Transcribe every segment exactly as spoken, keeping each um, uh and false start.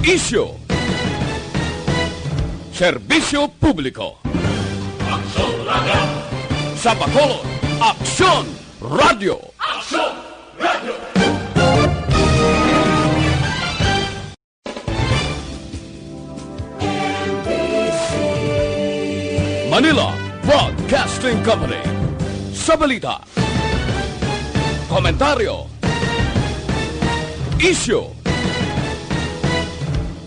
Isyu. Serbisyo publiko. Aksyon Radio. Sa Bacolod, Aksyon Radio. Aksyon Radio. Manila Broadcasting Company. Sa balita, komentaryo, isyu,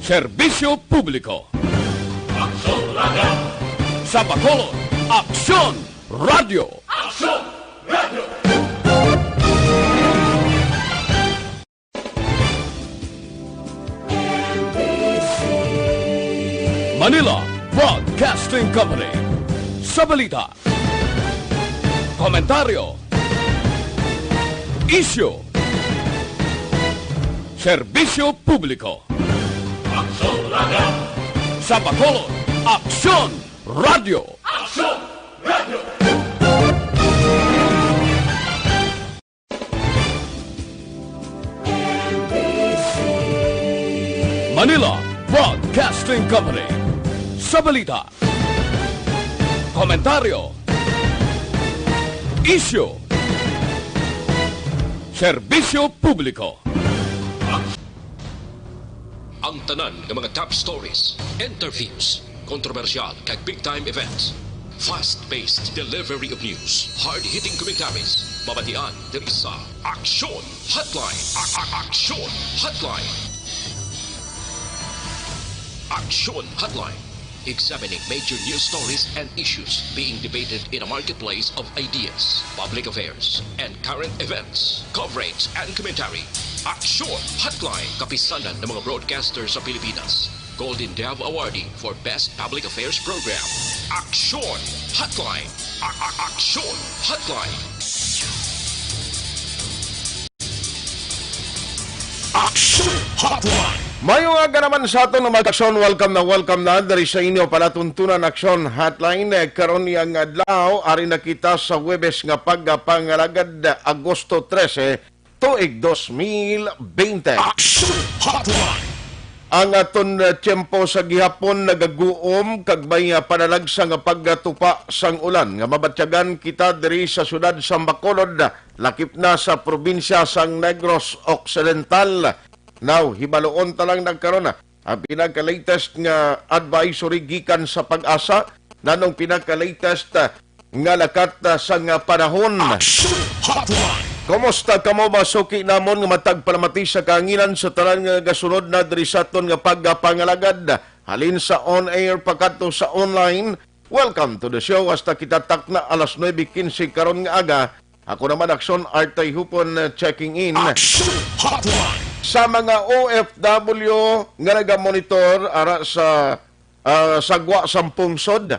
serbisyo publiko. Aksyon Radio. Sa Bacolod, Aksyon Radio. Aksyon Radio. Manila Broadcasting Company. Sa balita, komentaryo, isyu, serbisyo publiko. Aksyon Radio. Sa Bacolod, Aksyon Radio. Aksyon Radio. Manila Broadcasting Company. Sa balita, komentaryo, isyu, serbisyo publiko. Ang tanan nga mga top stories, interviews, kontrobersyal kag big time events. Fast-paced delivery of news, hard-hitting commentaries, mabatian diri sa Aksyon Hotline. A- a- Aksyon Hotline. Aksyon Hotline. Examining major news stories and issues being debated in a marketplace of ideas, public affairs, and current events. Coverage and commentary. Aksyon Hotline. Kapisanan ng mga broadcaster sa Pilipinas. Golden Dove Awardee for Best Public Affairs Program. Aksyon Hotline. A- a- Aksyon Hotline. Aksyon Hotline. Mayo nga naman sa aton nga mag-aksyon. Welcome na, welcome na diri sa inyo palatuntunan Aksyon Hotline. Eh, karon niyang adlaw, ari na kita sa Huwebes nga pagpangalagad, Agosto trese, tuig dos mil bente. Aksyon Hotline. Ang aton, uh, tiyempo sa gihapon nagaguom kag may, uh, panalagsa nga pagtupa sang ulan nga mabatyagan kita diri sa siyudad sa Bacolod, lakip na sa probinsya sang Negros Occidental. Now, hibaluon ta lang nagkaron na ang pinaka-latest nga advisory gikan sa PAGASA, nanong pinaka-latest, uh, nga lakat, ah, sang panahon. Aksyon Hotline. Kumusta kamo, mga suki namon nga matag palamati sa kahanginan, sa tanan nga gasunod na diri sa aton nga pagpangalagad, halin sa on-air pakadto sa online? Welcome to the show. Hasta kita takna alas nuebe quince karon nga aga. Ako naman, Aksyon Artay Hupon, uh, checking in. Aksyon Hotline. Sa mga O F W nga nagamonitor ara sa, uh, sagwa sang pungsod,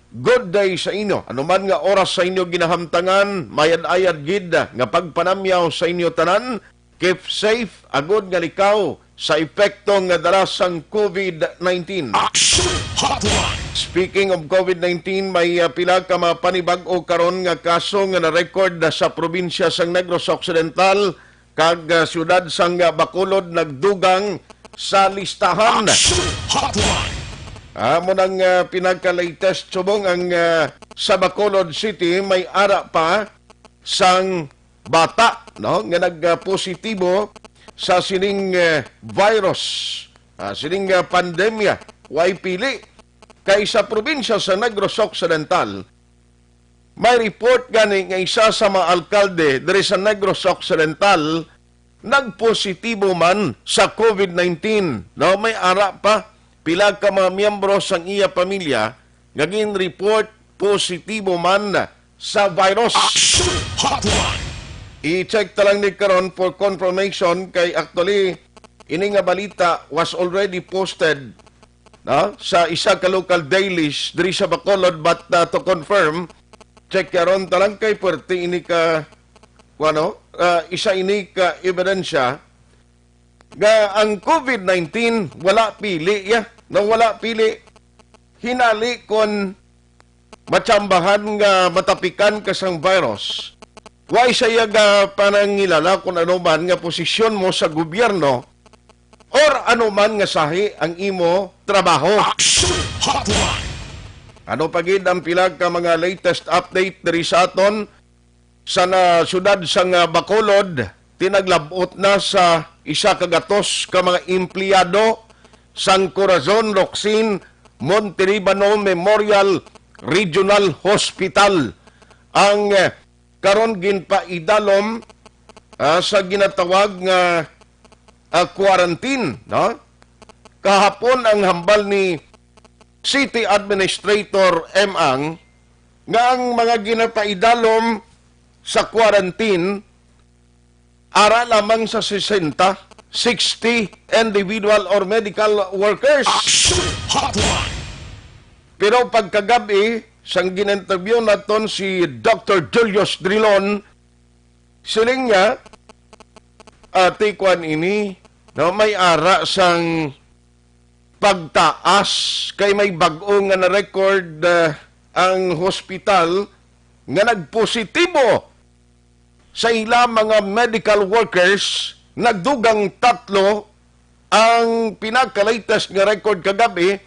good day sa inyo. Ano man nga oras sa inyo ginahamtangan, mayad-ayad gid nga pagpanamyaw sa inyo tanan. Keep safe, agod nga likaw sa epekto nga dala sang COVID nineteen. Action Hotline. Speaking of COVID nineteen, may, ah, pila ka mga panibag-o karon nga kaso nga na-record na sa probinsya sang Negros Occidental kag, ah, siyudad sang, ah, Bacolod nagdugang sa listahan. Action Hotline. Amo nang, ah, pinaka-latest subong ang, ah, sa Bacolod City may ara pa sang bata, no, nga nagpositibo sa sining, eh, virus, ah, sining, ah, pandemya. Way pili kay sa probinsya sa Negros Occidental, may report gani nga isa sa mga alkalde diri sa Negros Occidental nagpositibo man sa COVID nineteen, no? May ara pa pila ka mga miyembro sang iya pamilya nga gin-report positibo man sa virus. Action Hotline. I-check ta lang ni karon for confirmation kay actually ini nga balita was already posted, no, sa isa ka local dailies diri sa Bacolod, but, uh, to confirm, check karon ta lang kay pwerte ini ka, ano, uh, isa ini ka ebidensya nga ang COVID nineteen wala pili, ya. No, wala pili. Hinali kon matsambahan nga matapikan ka sang virus, way saya ga panangilala kon ano man nga posisyon mo sa gobyerno or ano man nga sahi ang imo trabaho. Action Hotline. Ano pa gid ang pila ka mga latest update diri sa aton sa na, siyudad sang, ah, Bacolod? Tinaglabot na sa isa ka gatos ka mga empleyado sang Corazon Locsin Montelibano Memorial Regional Hospital ang, eh, karon ginpaidalom, ah, sa ginatawag nga, ah, quarantine, no? Kahapon ang hambal ni City Administrator M. Ang nga ang mga ginapaidalom sa quarantine ara lamang sa sesenta, sixty individual or medical workers. Action Hotline. Pero pagkagabi, sang gin-interview naton si Doctor Julius Drilon, siling niya, ati, kuan ini, no, may ara sang pagtaas kay may bag-o nga na-record, ah, ang hospital nga nagpositibo sa ila mga medical workers. Nagdugang tatlo ang pinaka-latest nga record kagabi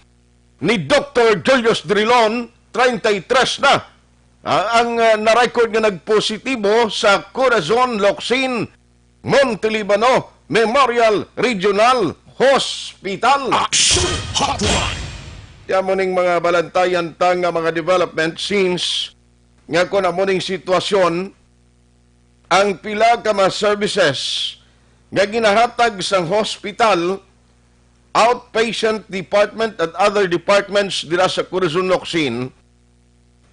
ni Doctor Julius Drilon, treinta y tres na, ah, ang, ah, na-record nga nagpositibo sa Corazon Locsin Montelibano Memorial Regional Hospital. Action Hotline. Kaya mo ning mga balantayan ta nga mga development since nga kung amo ning sitwasyon, ang pila ka mga services nga ginahatag sang hospital, outpatient department, and other departments dira sa Corazon Locsin,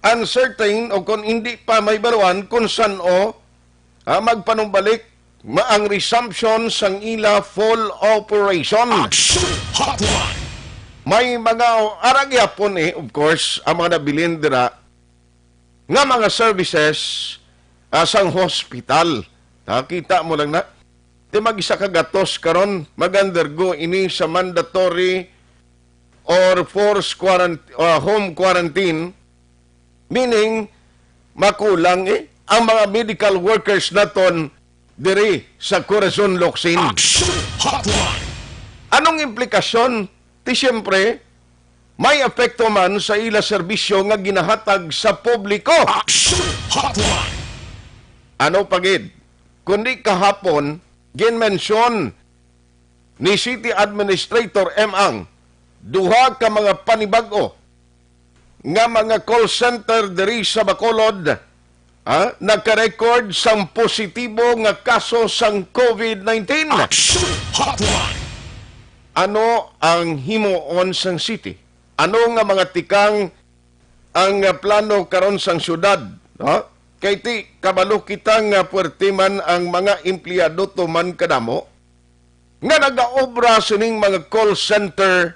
uncertain o kung hindi pa may baruan kung san-o, ah, magpanumbalik ma-, ang resumption sang ila full operation. Action Hotline. May mga ara gyapon, eh, of course, ang mga nabilin dira nga mga services, ah, sang hospital. Nakita mo lang na. Di mag-isa ka gatos karon mag-undergo ini sa mandatory or forced quarant-, ah, home quarantine, meaning makulang, eh, ang mga medical workers naton diri sa Corazon Locsin. Action Hotline. Anong implikasyon? Ti siyempre, may epekto man sa ila serbisyo nga ginahatag sa publiko. Action Hotline. Ano pa gid, kundi kahapon, ginmensyon ni City Administrator M. Ang duha ka mga panibag-o nga mga call center diri sa Bacolod, ha, nagka-record sang positibo nga kaso sang COVID nineteen. Action Hotline. Ano ang himuon sang city? Ano nga mga tikang ang, ah, plano karon sang syudad, ha? Kay ti kabalo kita nga puwerte man ang mga empleyado tuman kadamo nga nagaobra sining mga call center,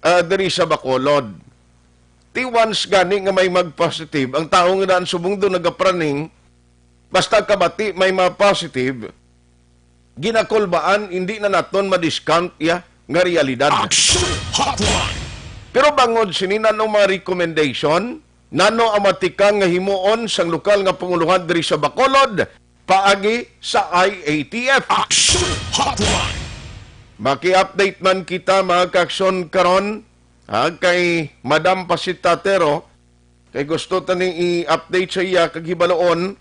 ah, diri sa Bacolod. Ti once gani nga may mag-positive, ang tawo nga daan subong do nagapraning, basta kabati may mga positive, ginakulbaan, hindi na naton ma-discount iya nga realidad. Action Hotline. Pero bangod sini, nano mga recommendation, nano ang matikang nga himuon sang lokal nga pangulohan diri sa Bacolod, paagi sa I A T F? Action Hotline. Maki-update man kita, mga kaaksyon, karon, ha, kay Madam Pasita Tero, kay gusto ta ning i-update sa iya kag hibaloon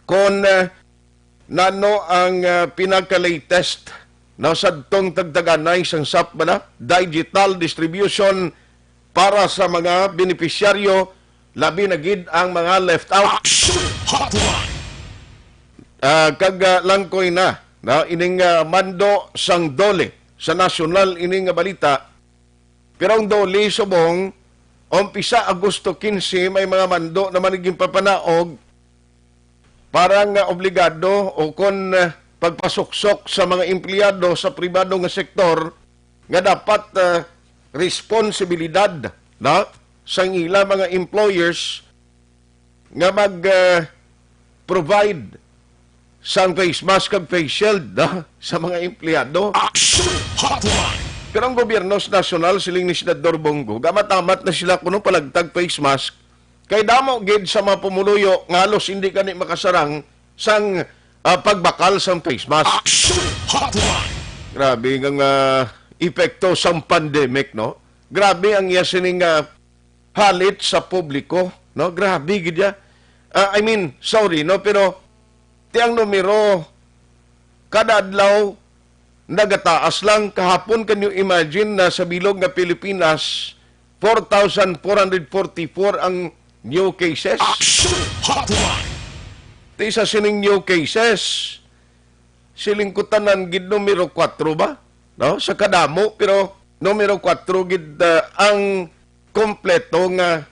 kon, eh, nano ang, eh, pinaka-latest, no, sadtong tagtaganay sang sap bala, digital distribution para sa mga benepisyaryo, labi na gid ang mga left out. Action Hotline. Ah, kag, ah, langkoy na, no, ining, ah, mando sang DOLE sa nasyonal ini nga balita. Pero ang DOLE subong, umpisa Agosto quince, may mga mando naman nga ginpapanaog para nga obligado o kon, eh, pagpasuksok sa mga empleyado sa pribado nga sektor nga dapat, eh, responsibilidad na sang ila mga employers nga mag, ah, provide sang face mask kag face shield, ah, sa mga empleyado. Action Hotline. Pero ang gobyerno sa nasyonal, siling ni Senador Bong Go, gaamat-amat na sila kuno palagtag face mask. Kay damo gid sa mga pumuluyo nga halos hindi gani makasarang sang, ah, pagbakal sang face mask. Action Hotline. Grabe nga, ah, epekto sang pandemic, no? Grabe ang iya sining, ah, halit sa publiko, no? Grabe gid ya. Ah, I mean, sorry, no? Pero ti ang numero kada adlaw nagataas lang. Kahapon, can you imagine na sa bilog nga Pilipinas, four thousand four hundred forty-four ang new cases? Action Hotline! Ti sa sining new cases, siling ko tanan gid numero kwatro ba? No? Sa kadamo, pero numero kwatro gid, ah, ang kompleto nga,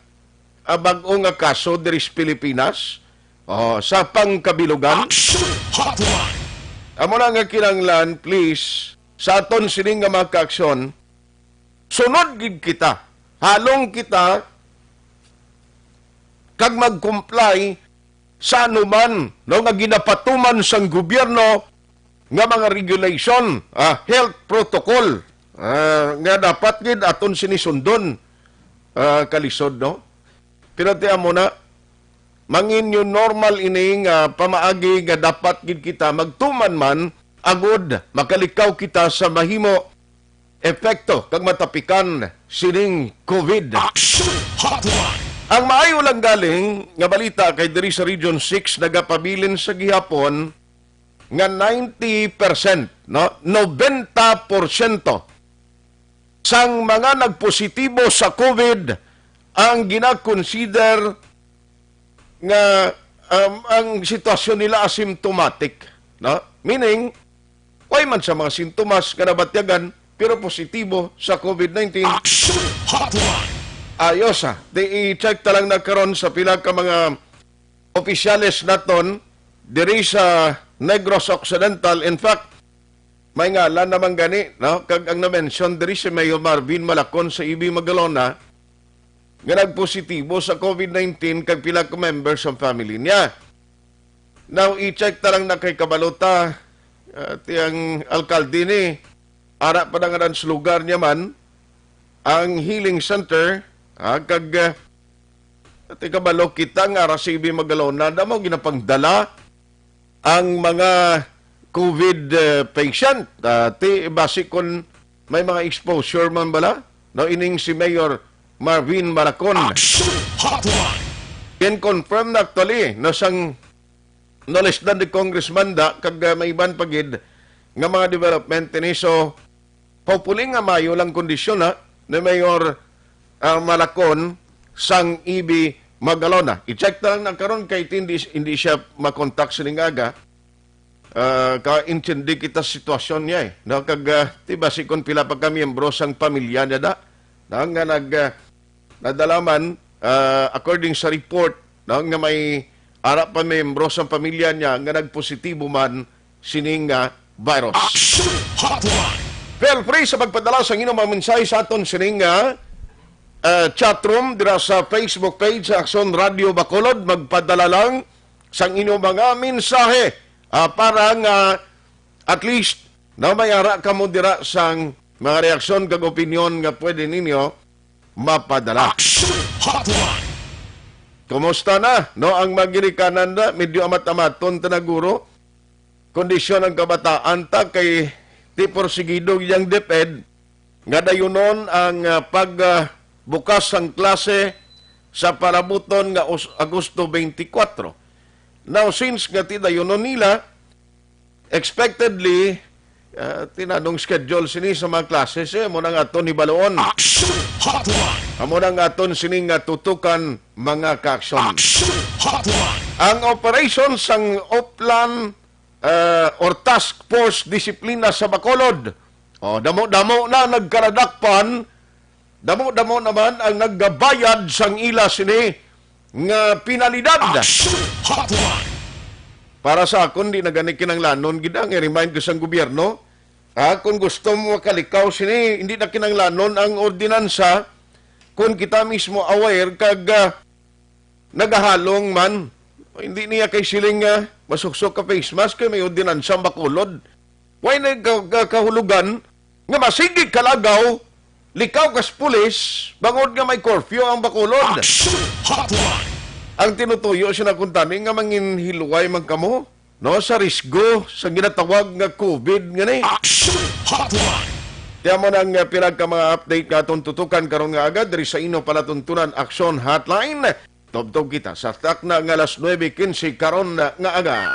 ah, bag-o nga kaso diri sa Pilipinas, oh, sa pangkabilugan. Action Hotline! Amo na nga kinahanglan, please, sa aton sini nga mga kaaksyon, sunod gid kita, halong kita, kag mag-comply sa anuman, no, nga ginapatuman sang gobyerno nga mga regulation, ah, health protocol, ah, nga dapat gid aton sini sundon, ah, kalisod, no? Pero ti amo na, mangin new normal ini nga pamaagi nga dapat gid kita magtuman man agud makalikaw kita sa mahimo epekto kag matapikan sining COVID. Action Hotline! Ang maayo lang galing nga balita kay diri sa Region six nagapabilin sa gihapon nga ninety percent, no? Nobenta porsyento sang mga nagpositibo sa COVID ang ginakonsider nga, um, ang sitwasyon nila asymptomatic, no? Meaning, way man sa mga sintomas nga nabatyagan, pero positibo sa COVID nineteen. Action Hotline! Ayos, ah. Di i-check ta lang na karon sa pila ka mga opisyales naton diri sa Negros Occidental. In fact, may ngalan naman gani, no? Kag ang na-mention diri si Mayor Marvin Malacon sa E B Magalona, nga nagpositibo sa COVID nineteen kag pila ka members sa family niya. Now, i-check ta lang na kay kabalo ta, ah, ti ang alkalde ni, ara pa na nga sa lugar niya man, ang healing center, ah, kag, ah, ti kabalo kita nga ara sa E B Magalona, damo ginapangdala ang mga COVID, eh, patient, ah, ti basi kon may mga exposure man bala, no, ining si Mayor Marvin Malacon. Action Hotline! Gin-confirm na actually, no, sang knowledge na ni Congressman da, kag, ah, may iban pa gid nga mga development ini. So, hopefully nga maayo lang kondisyon, ha, ni Mayor, ah, Malacon sang E B Magalona. I-check ta lang na karon kay hindi, hindi siya makontak sining aga. Ah, kaintindi kita sa sitwasyon niya, eh. No? Kag, ah, ti basi kon pila pa ka miyembro sang pamilya niya da, no? Nga nag, ah, nadala man, ah, according sa report, no? Nga may ara pa miyembro sang pamilya niya nga nagpositibo man sining, ah, virus. Action Hotline! Feel free sa pagpadala sa inyong mga mensahe sa aton sining, ah, ah, chat room dira sa Facebook page sa Aksyon Radio Bacolod. Magpadala lang sang inyong mga mensahe, ah, para nga at least na may ara kamo dira sang mga reaksyon kag opinyon nga pwede ninyo mapadala. Action Hotline! Kumusta na, no, ang mga ginikanan na? Medyo amat-amaton ta na, guro. Kondisyon ang kabataan ta kay ti porsigido yang DepEd nga dayunon ang, ah, pag, ah, bukas sang klase sa palabuton nga Os-, Agosto twenty-four. Now, since nga ti dayunon nila, expectedly, ah, tinanong schedule sini sa mga klase, eh, amo na nga aton hibaluon. Action Hotline! Amo na nga aton sini nga tutukan, mga kaaksyon. Action Hotline! Ang operasyon sang Oplan, ah, or Task Force Disiplina sa Bacolod, oh, damo-damo na nagkaladakpan, damo-damo naman ang naggabayad sang ila sini nga penalidad. Action Hotline! Para sa akon, di na gani kinanglanon gid ang i-remind ko sang gobyerno. Ah, kung gusto mo makalikaw sini, hindi na kinanglanon ang ordinansa kung kita mismo aware kag, ah, nagahalong man. Hindi niya kay siling, ah, masuksok ka face mask kay may ordinansa ang Bacolod. Way na ka-, ka-, kahulugan nga masigi kalagaw, likaw kas pulis, bangod nga may curfew ang Bacolod. Action Hotline! Ang tinutuyo sina kuntani nga manginhilway man kamo. no, sa risgo sa ginatawag nga COVID nga ni. Action Hotline. Tiamo nang, uh, pila ka mga update nga atong tutukan karon nga aga diri sa inyo palatuntunan, Action Hotline. Tubtob kita sa takna nga alas nuebe quince karon nga aga.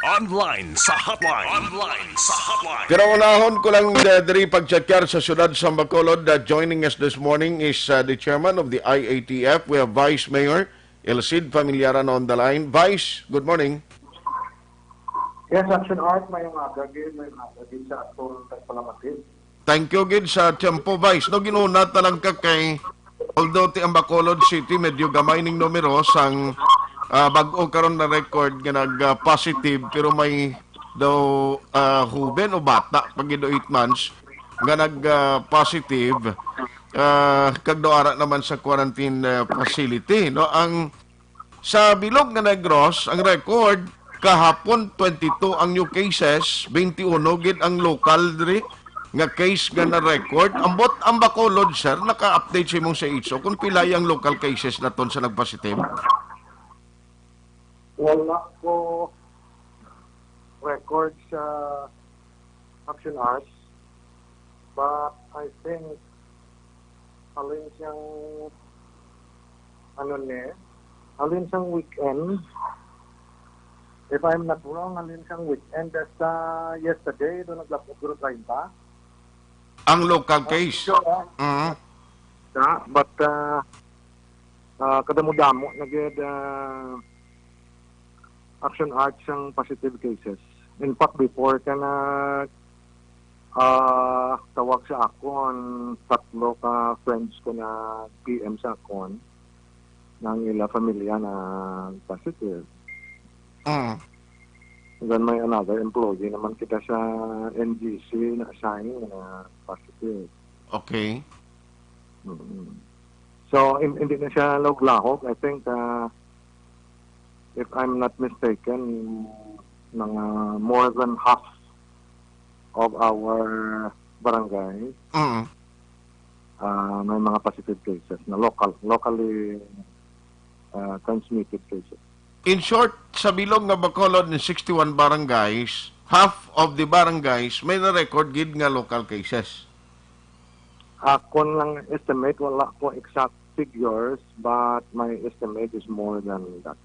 Online sa hotline. Online sa hotline. Pero unahon ko lang, uh, diri pagchatkyar sa siyudad sa Bacolod. Uh, joining us this morning is, uh, the chairman of the I A T F. We have Vice Mayor Elcid Familiaran on the line. Vice, good morning. Yes, Action Art, mayong aga gid, mayong aga gid sa atong tagpalamati. Thank you gid sa tiyempo, Vice. No, ginunat na lang ka kay, although ti ang Bacolod City, medyo gamay ning numero sang, ah, bag-o karon na record nga nag, ah, positive, pero may daw, ah, huben o bata, pag eight months, nga nag, ah, positive, ah, kag daw ara naman sa quarantine, ah, facility, no? Ang Sa bilog nga Negros, ang record, kahapon, twenty-two ang new cases, twenty-one gid ang local diri nga case nga na-record. Ambot ang Bacolod, sir, naka-update sa imong C H O kung pila ang local cases naton sa nagpositive? Wala ko record sa Action Arts, but I think halin siyang, ano ni, halin siyang weekend, if I'm not wrong, halin siyang weekend, that's, uh, yesterday, doon naglabot guro treinta. Ang local case? Sure, ah. Mhm. Yeah, but, uh, ah, kadamo-damo na gid, ah, Action Arts ang positive cases. In fact, before ka na, ah, tawag sa akon, tatlo ka friends ko na P M sa akon, nang ila familia na positive. Mm. Then may another employee naman kita sa N G C na assign na positive. Okay. Mm. So, hin-, hindi na siya lahog-lahog. I think, uh, if I'm not mistaken, mga more than half of our barangay, Mm. uh, may mga positive cases na local, locally, uh, transmitted cases. In short, sa bilog nga Bacolod ni sixty-one barangays, half of the barangays may na-record gid nga local cases. Akon lang estimate, wala ko exact figures, but my estimate is more than that.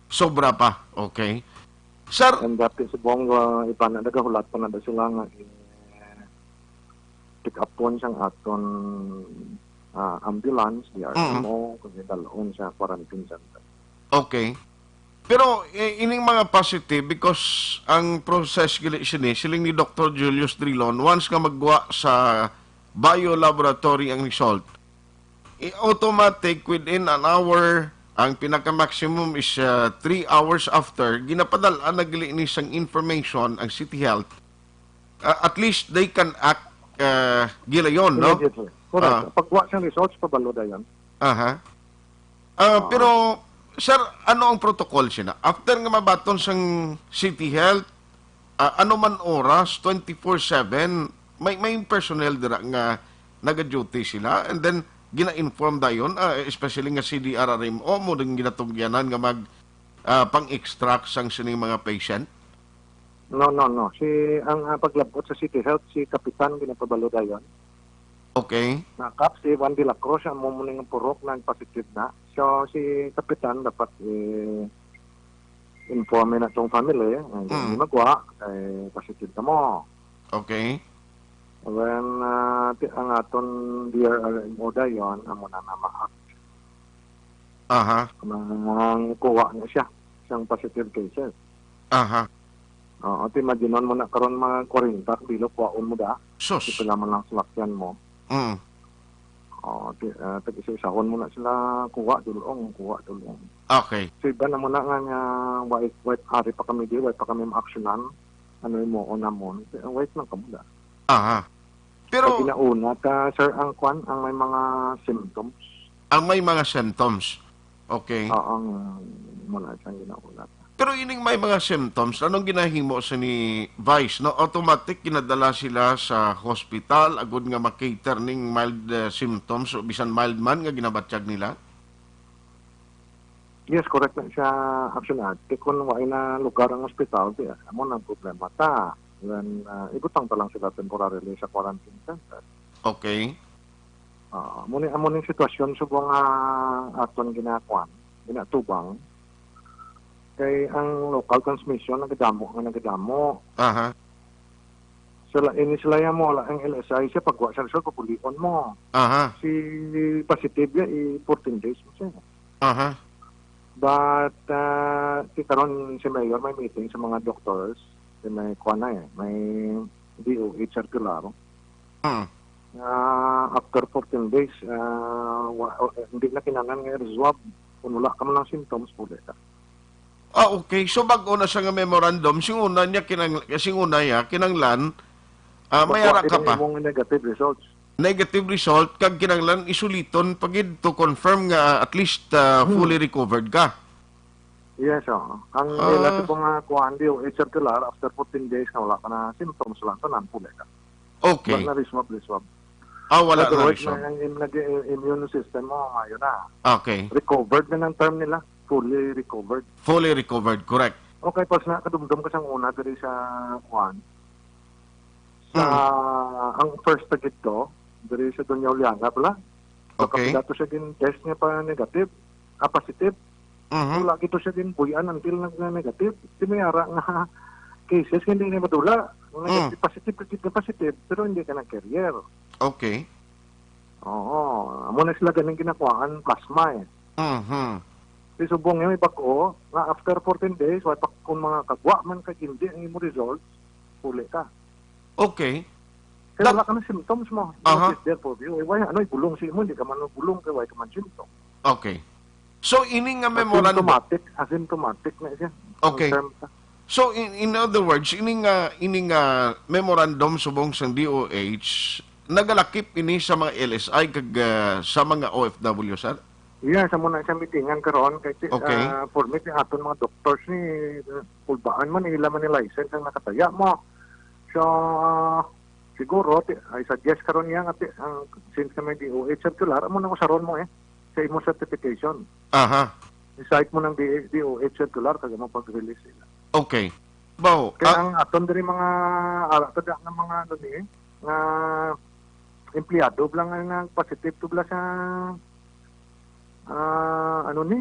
Sobra pa. Okay. Sir. And that is subong, uh, iba na nagahulat pa na da sila nga, eh, pick upon sang aton, ah, ambulance, D R M O, Mm. kung idalon sa quarantine center. Okay. Pero, eh, ining mga positive, because ang process gali sini, siling ni Doctor Julius Drilon, once nga magwa sa bio laboratory ang result, i-, automatic within an hour, ang pinaka-maximum is, uh, three hours after, ginapadala na gali ni sang information ang City Health. Uh, at least they can act, uh, gilayon, no? Immediately. Correct. Ah. Pagwa sang results, pabalo dayon. Aha. Ah, Oo. Pero, sir, ano ang protocol sina? After nga mabaton sang City Health, ah, ano man oras, twenty-four seven, may, may personnel dira nga naga-duty sila, and then gina-inform dayon, ah, especially nga C D R R M O mo din ginatugyanan nga mag, ah, pang-extract sang sining mga patient? No, no, no. Si, ang, ah, paglabot sa City Health, si Kapitan ginapabalo dayon. Okay. Na, Kap, si Juan de la Cruz, ang mo muning purok nang positive na. So, si Kapitan dapat, eh, informe na tong family, eh, Mm. hindi magwa, eh, positive ka mo. Okay. When, ah, ti-, ang aton D R R M O dayon, amo na na ma-act. Aha. Nang kuha na siya, siyang positive cases. Aha. Oo, ti imaginon mo na karon mga kwarenta kilo kuhaon mo da. Sus. Di pila man lang salakyan mo. Mm. Oo, ti-, ah, tag-isa-isahon mo na sila, kuha, dulong, kuha, dulong. Okay. So, iba na mo na nga, nga, wait, wait, ari pa kami di, wait pa kami ma-actionan. Ano yung mo, una mo, wait lang kamo da. Aha. Pero Pag ginauna ta, sir, ang kwan, ang may mga symptoms. Ang may mga symptoms. Okay. Oo, ang, ah, muna siyang ginauna ta. Pero ining may mga symptoms, anong ginahimo sa ni Vice? No, automatic ginadala sila sa hospital agud nga makater ning mild, eh, symptoms o bisan mild man nga ginabatyag nila? Yes, correct na siya, Action Art. Kay kung wala na lugar ang ospital, di, amo nang problema ta. Then, ah, ibutang ta lang sila temporarily sa quarantine center. Okay. Ah, amo ni, amo ning sitwasyon subong nga aton ginakuan, ginatubang. Kay ang local transmission nagadamo nga nagadamo. Aha. Sila, ini sila yan mo, wala ang L S I siya, pagwa siya, sir, papulion mo. Aha. Si positive ya, i fourteen days mo siya. Aha. But, ah, si karon si Mayor may meeting sa mga doctors, si may kuan na eh, may D O H circular. Hmm. Ah, after fourteen days, ah, wa-, o, eh, hindi na kinahanglan nga i-swab. Kung wala ka man ng symptoms, pwede ka. Ah, okay. So, bago na sa nga memorandum, singuna niya kinang-, singuna niya, kinanglan, ah, may Pagwa ara ka kini pa. Imong negative results. Negative result, kag kinanglan isuliton pa gid to confirm nga at least, ah, Hmm. fully recovered ka. Yes, oo. Ang Ah. ila sa mga kuan, D O H circular, after fourteen days na wala ka na symptoms lang, tanan puli ka. Okay. Wala na reswab, reswab. Ah, wala na Otherwise, reswab. na ang im-, nag-, immune system mo, mayo na. Okay. Recovered na ng term nila. Fully recovered. Fully recovered, correct. Okay, pas na, kadumdum ka sang una diri sa kuan. Sa, Mm. ang first na gid to, diri sa Doña Juliana pala. So, Okay. kapila to siya gin-test niya pa negative, ah, positive. Mhm. Wala gid to siya ginbuy-an until nag-, negative. Di may ara nga cases nga hindi na madula. Negative, Mm. positive ka gid nga positive, pero hindi ka nag-carrier. Okay. Oo. Amo na sila ganing ginakuhaan, plasma eh. Mhm. Di subong nga may bag-o, nga after fourteen days, wala pa kung mga kagwa man kag hindi ang imo results, puli ka. Okay. Kaya That wala ka na symptoms mo. Aha. What is there for you? Eh, why, ano, ibulong sa imo? Hindi ka man bulong kay wala ka man symptom. Okay. So, ini nga memorandum Asymptomatic. Asymptomatic na siya. Okay. Confirm ka. So, in, in other words, ini nga, ini nga memorandum subong sang D O H, nagalakip ini sa mga L S I kag, ah, sa mga O F W, sir? Yes, amo na siya meetingan karon kay ti-, Okay. ah, for me, ti aton mga doctors ni, uh, kulbaan man, ila man ni license ang nakataya mo. So, siguro, ti-, I suggest karon niya nga ti-, ang, since na may D O H circular, amo na usaron mo eh, sa imo certification. Aha. I-cite mo ng D-, D O H circular, kag amo pag-release sila. Okay. Bawo, Kaya ah, ang aton diri mga, ara, tada nga mga, ano ni, nga empleyado lang nga nag-positive to bala sa, ah, ano ni,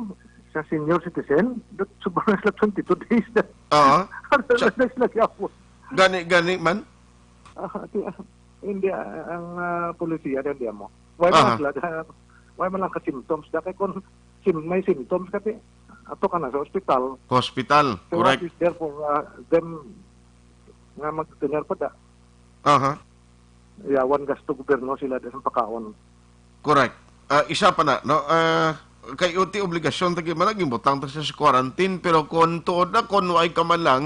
sa senior citizen, dot, sobrang na sila twenty-two days na. Oo. Ano Sa na sila gyapon? Gani, gani man? Ah, di, ah, hindi, ah, ang, ah, polisiya na di mo. Why Aha. man sila, why man lang ka symptoms? Da kay kung sim-, may symptoms ka, ti, ato ka na sa ospital. Hospital, So, correct. what is there for, ah, them nga magtunyar pa da? Aha. Yawan gasto gobyerno sila da sa pakaon. Correct. Ah, isa pa na, no? Ah, kay uti obligasyon ta man naging butang ta sa quarantine, pero kung tuod na, kung way ka man lang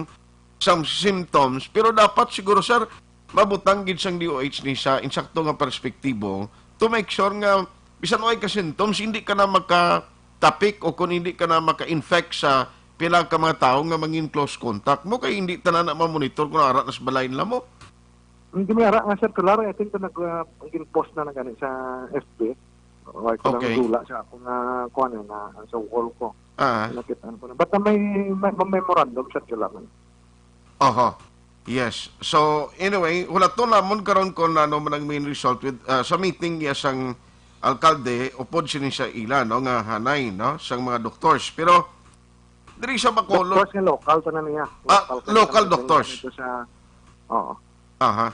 sang symptoms, pero dapat siguro, sir, mabutang gid sang D O H ni sa insakto nga perspektibo to make sure nga bisan way ka symptoms, hindi ka na makatapik o kung hindi ka na maka-infect sa pila ka mga tawo nga mangin close contact mo, kay hindi tanan na ma-monitor kung ara na sa balay nila mo. Hindi may ara nga circular, I think, nag, ah, ang gin-post na na gani sa F B. Wala ko lang Okay. dula sa ako nga, kuwan eh, na, sa wall ko. Ah. Nakita ko na. Basta may, may, may memorandum circular na. Aha. Yes. So, anyway, hulaton namon karon kung ano man ang main result with, ah, sa meeting niya sang alkalde, upod sini sa ila, no, nga hanay, no, sang mga doctors. Pero, diri sa Bacolod, Doctors nga local, tanan niya. Ah, Local, tanan local niya. doctors. Dito sa, oo. Aha.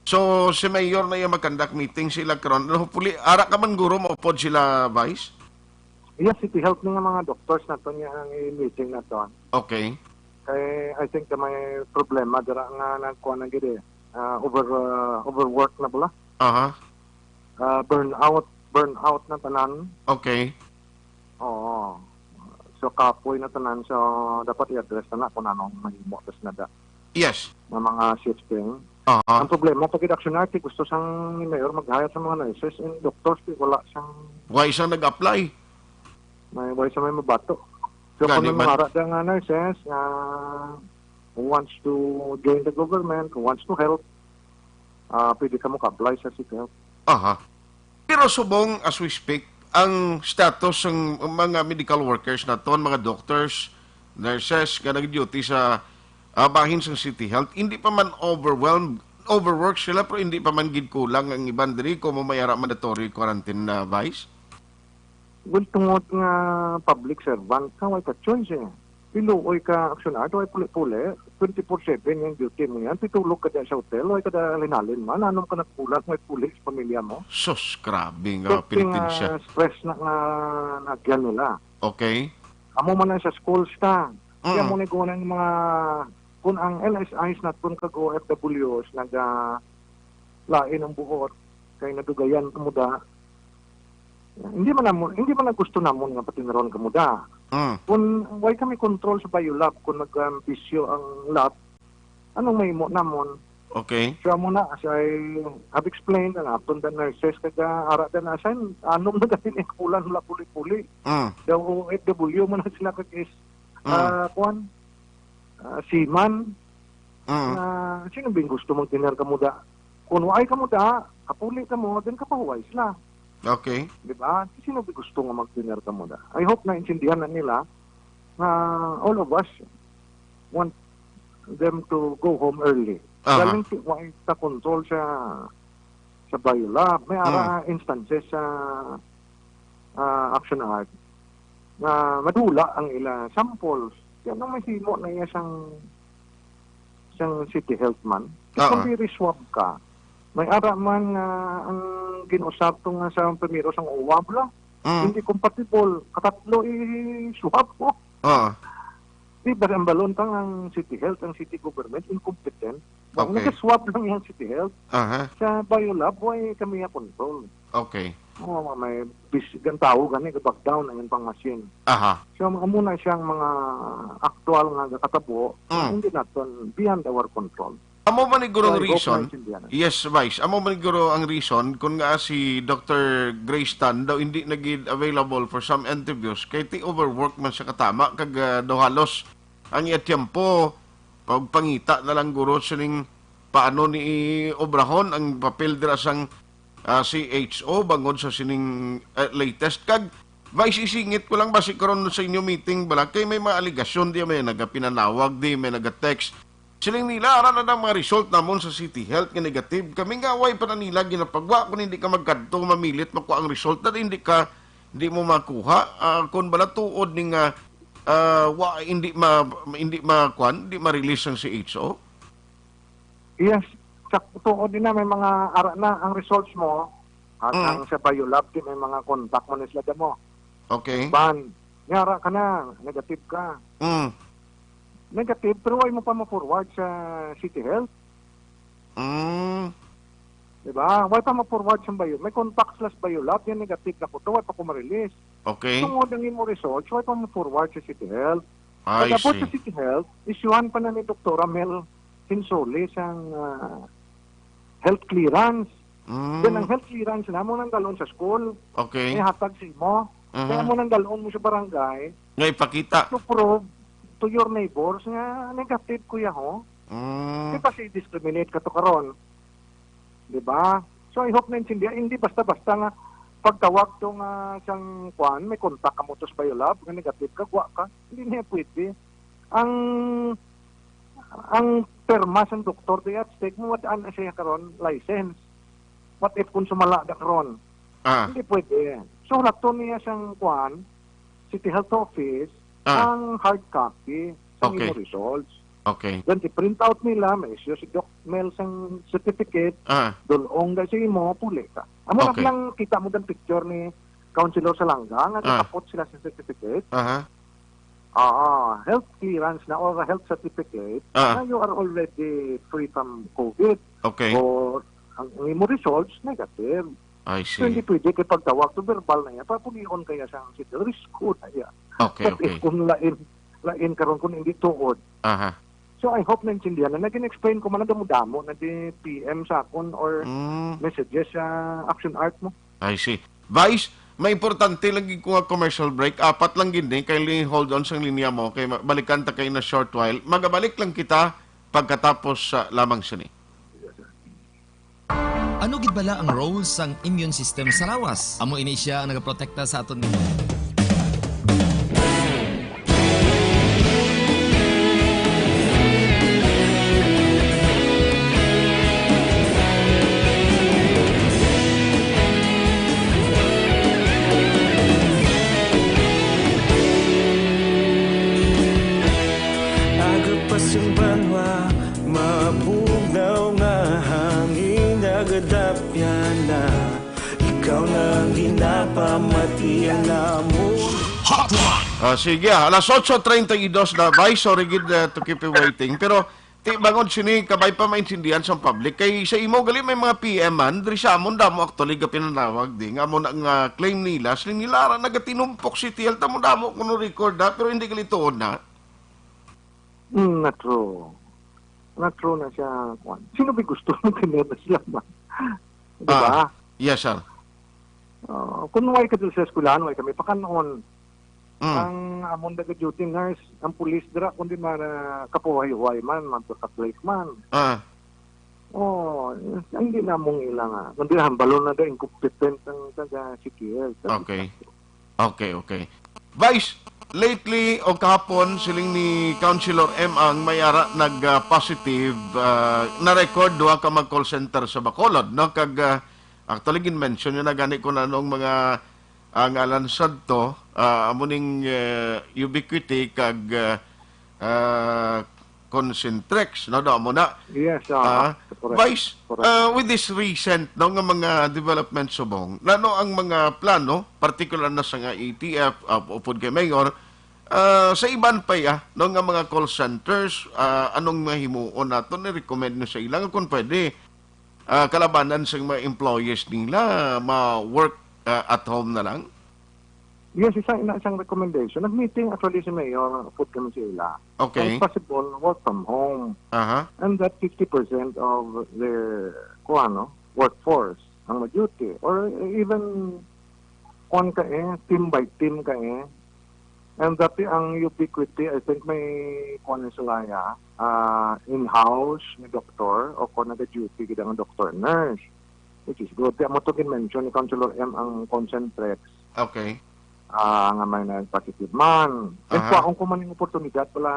So, si Mayor na yung mag-conduct meeting sila karon. Hopefully, ara ka man guro maupod sila, Vice? Yes, City Health nga mga doctors na to niya ang i-meeting na to. Okay. Kay, I think na may problema dira nga nagkuha na gid eh. Ah, over, ah, overwork na bala. Aha. Ah, burnout, burnout na tanan. Okay. Oo. So, kapoy na tanan. So, dapat i-address na na kung anong mahimo tas nada Yes. nga mga shifting. Aha. Ang problema, pag Action Art, gusto sang ni Mayor mag-hire sa mga nurses and doctors, di wala sang Why siya nag-apply? May, why sa may mabato. So, Gani kung may man. mga ara nga nurses nga who wants to join the government, who wants to help, ah, pwede ka mo ka-apply sa City Health. Aha. Pero subong, as we speak, ang status sang mga medical workers naton, mga doctors, nurses nga nag-duty sa, ah, bahin sang City Health, hindi pa man overwhelmed, overworked sila, pero hindi pa man gid kulang ang iban diri kung may ara mandatory quarantine na, Vice? Well, tungod nga public servant ka, way ka choice eh. Piluoy ka, aksyonar, way puli-puli. Twenty-four seven yung duty mo yan. Pitulog ka dyan sa hotel, way ka da linalin man. Anong ka nagkulang, may puli sa pamilya mo? Sus, grabe nga Dating, penitensya. Ah, stress na nga nagyan nila. Okay. Amo man na sa schools ta. Kaya Mm. mo ni mga, kung ang L S Is naton kag O F Ws naga lain ang buot, kay nadugayan kamo da. Hindi man namo, hindi man na gusto namon nga patinuron kamo da. Mm. Kung way kami control sa biolab, kung nag-, um, bisyo ang lab, anong mahimo namon? Okay. So, amo na, as I have explained, ang aton the nurses, kag, ah, ara da na assign, anom na gani ni kulang, wala puli-puli. Mm. The O F W man na sila kag is, Mm. ah, kuwan, ah, seaman. Mm. Na, sino bing gusto magtener kamo da? Kung waay kamo da, kapuli kamo, then kapahuway sila. Okay. Di ba? Sino bing gusto nga magtener kamo da? I hope naintindihan na nila nga all of us want them to go home early. Aha. Galing ti-, wa ta control sa, sa biolab. May ara Mm. instances sa, ah, action art nga madula ang ila samples. Kaya nung may himo na iya sang, sang City Health man, Oo. kung i-swab ka, may ara man nga ang gin-usab to nga sa primero sang uwab la. Mm. Hindi compatible. Katatlo i-swab mo. Oo. Di ba ang balon tang ang City Health, ang city government, incompetent? Ba, Okay. nag-swab lang yung City Health. Aha. Sa biolab, way kami nga control. Okay. Oo, may bis-, gan tao gani, ga-back down ang pang machine. Aha. So, mga muna siyang mga aktual nga gatabo, Mm. hindi naton beyond our control. Amo ba ni guro ang So, I hope reason? naintindihan. Yes, Vice. Amo ba ni guro ang reason kung nga si Doctor Grace Tan daw hindi na gid available for some interviews kay ti overwork man siya katama kag, ah, daw halos ang iya tiyempo pagpangita na lang guro sining paano ni obrahon ang papel dira sang, ah, C H O bangod sa sining, ah, latest. Kag Vice, isingit ko lang basi karon sa inyo meeting bala kay may mga alegasyon di may nagapinanawag di may naga-text. Siling nila, ara na ang mga result namon sa City Health nga negative. Kami nga, way pa na nila ginapagwa. Kung hindi ka magkadto, mamilit makuha ang result na hindi ka, hindi mo makuha. Ah, kung bala tuod ni nga, ah, wa, hindi ma, hindi ma, kwan, hindi ma-release ang C H O? Yes, sa tuod din na may mga ara na ang results mo. At Mm. ang sa biolab, di may mga contact mo na sila damo. Okay. Ban, yara ka na, negative ka. Mm. Negative, pero way mo pa ma-forward sa City Health. Mm. Di ba? Way pa ma-forward sa bio. May contact sila sa biolab, yan negative na ko to, way pa ko ma-release. Okay. Tungod ang imo results, way pa ma-forward sa City Health. I Pag-abot sa see. City Health, isyuhan pa na ni Doktora Mel Hinsole sang, ah, health clearance. Mm. Then ang health clearance na mo nang dalon sa school, Okay. may hatag sa imo. Mhm. Kaya mo nang dalon mo sa barangay Nga ipakita. to prove to your neighbors nga negative, kuya, ho. Mm. Di ba si discriminate ka to karon? Di ba? So, I hope naintindihan. Hindi basta-basta nga pagtawag to nga sang kwan, may contact ka mo to sa biolab, nga negative ka, gwa ka. Hindi niya pwede. Ang, ang perma sang doktor, di at stake mo, what an siya karon, license. What if kung sumala da karon? Ah. Hindi pwede. So, hulaton niya sang kwan, City Health Office, Ah. ang hard copy sa Okay. imo results. Okay. Then, i-print out nila, may issue si Doc Mel sang certificate, Ah. dulong da sa imo, puli ka. Amo na Okay. lang kita mo dan picture ni Councilor Salanga, nga Ah. nakapot sila sa certificate. Aha. Ah, health clearance na or health certificate Ah. na you are already free from COVID. Okay. Or ang, ang imo results, negative. I So, hindi see. pwede kay pagtawag to verbal na iya. Papulion kaya sa ang city. Risko na iya. Okay, But okay. if kung lain, lain karon kung hindi tuod. Aha. So, I hope naintindihan na. Nagin-explain ko man ang damo-damo na di P M sa akon or Mm. messages sa action art mo. I see. Vice, may importante lagi ko nga commercial break. Apat lang gid ni, kay li-, hold on sang linya mo, kay ma-, balikan ta kay na short while. Magabalik lang kita pagkatapos sa lamang sini. Ano gid bala ang role sang immune system sa lawas? Amo ini siya ang nagaprotekta sa aton. Agapas ang banwa, mabugnaw nga hangin, nagadapyan na. Ikaw na ang ginapamatian namo. Hotline! Ah, sige, ah, alas otso treinta y dos na, Vice. Sorry gid, ah, to keep you waiting. Pero, ti, bangod sini, kabay pa maintindihan sa public. Kay sa imo, gali may mga P M man, diri sa amon, damo actually ga pinanawag di. Nga amo na nga claim nila, sila nila, ara, nagatinumpok si T L, tamo damo kuno record, ha? Pero hindi gali tuod na. Mm, na true. Na true na siya, kwan. Sino ba gusto mo tinira sila man? Di ba? Ah, yes, sir. Ah, kung way ka dun sa eskwelahan, way kami pakanon. Mm. Ang amon daga duty nurse, ang pulis dira, kundi mara kapuhay-huway man, magpakaplay man. Ah. Oh, hindi na mong ila nga. Kundi hambalon na da, incompetent ang taga C T L. Okay. Okay, okay. Vice, lately o kahapon, siling ni Councilor M ang may ara nag, ah, positive, ah, na-record duha ka mag call center sa Bacolod, no? Kag, ah, actually, gin-mention nyo na gani kung anong mga, ah, ngalan sadto, ah, amo ning, eh, Ubiquity kag, ah, ah, Concentrex, no? Daw mo na. Yes, ah, Ah, correct. Vice, Correct. ah, with this recent, no, nga mga development subong, nano ang mga plano, particular na sa nga A T F, ah, upod kay Mayor, ah, sa iban pa, ah, no, nga mga call centers, ah, anong mahimuon nato, ni-recommend nyo sa ila nga kung pwede, ah, kalabanan sa mga employees nila, ma-work, ah, at home na lang? Yes, isa ina isang recommendation. Nag-meeting actually si Mayor, put kami sa ila. Okay. If possible, work from home. Aha. And that fifty percent of the, kuwan, no, workforce ang mag-duty. Or even, kuwan ka eh, team by team ka eh. And dati ang Ubiquity, I think may, kuwan, sila ya, ah, in-house ni doktor o kung nag-duty gid ang doctor, nurse. Which is good. Kaya mo to gin-mention ni Councilor M ang Concentrex. Okay. Ah, nga may nag-positive man. And Aha. Kuwaon ko man yung oportunidad pala,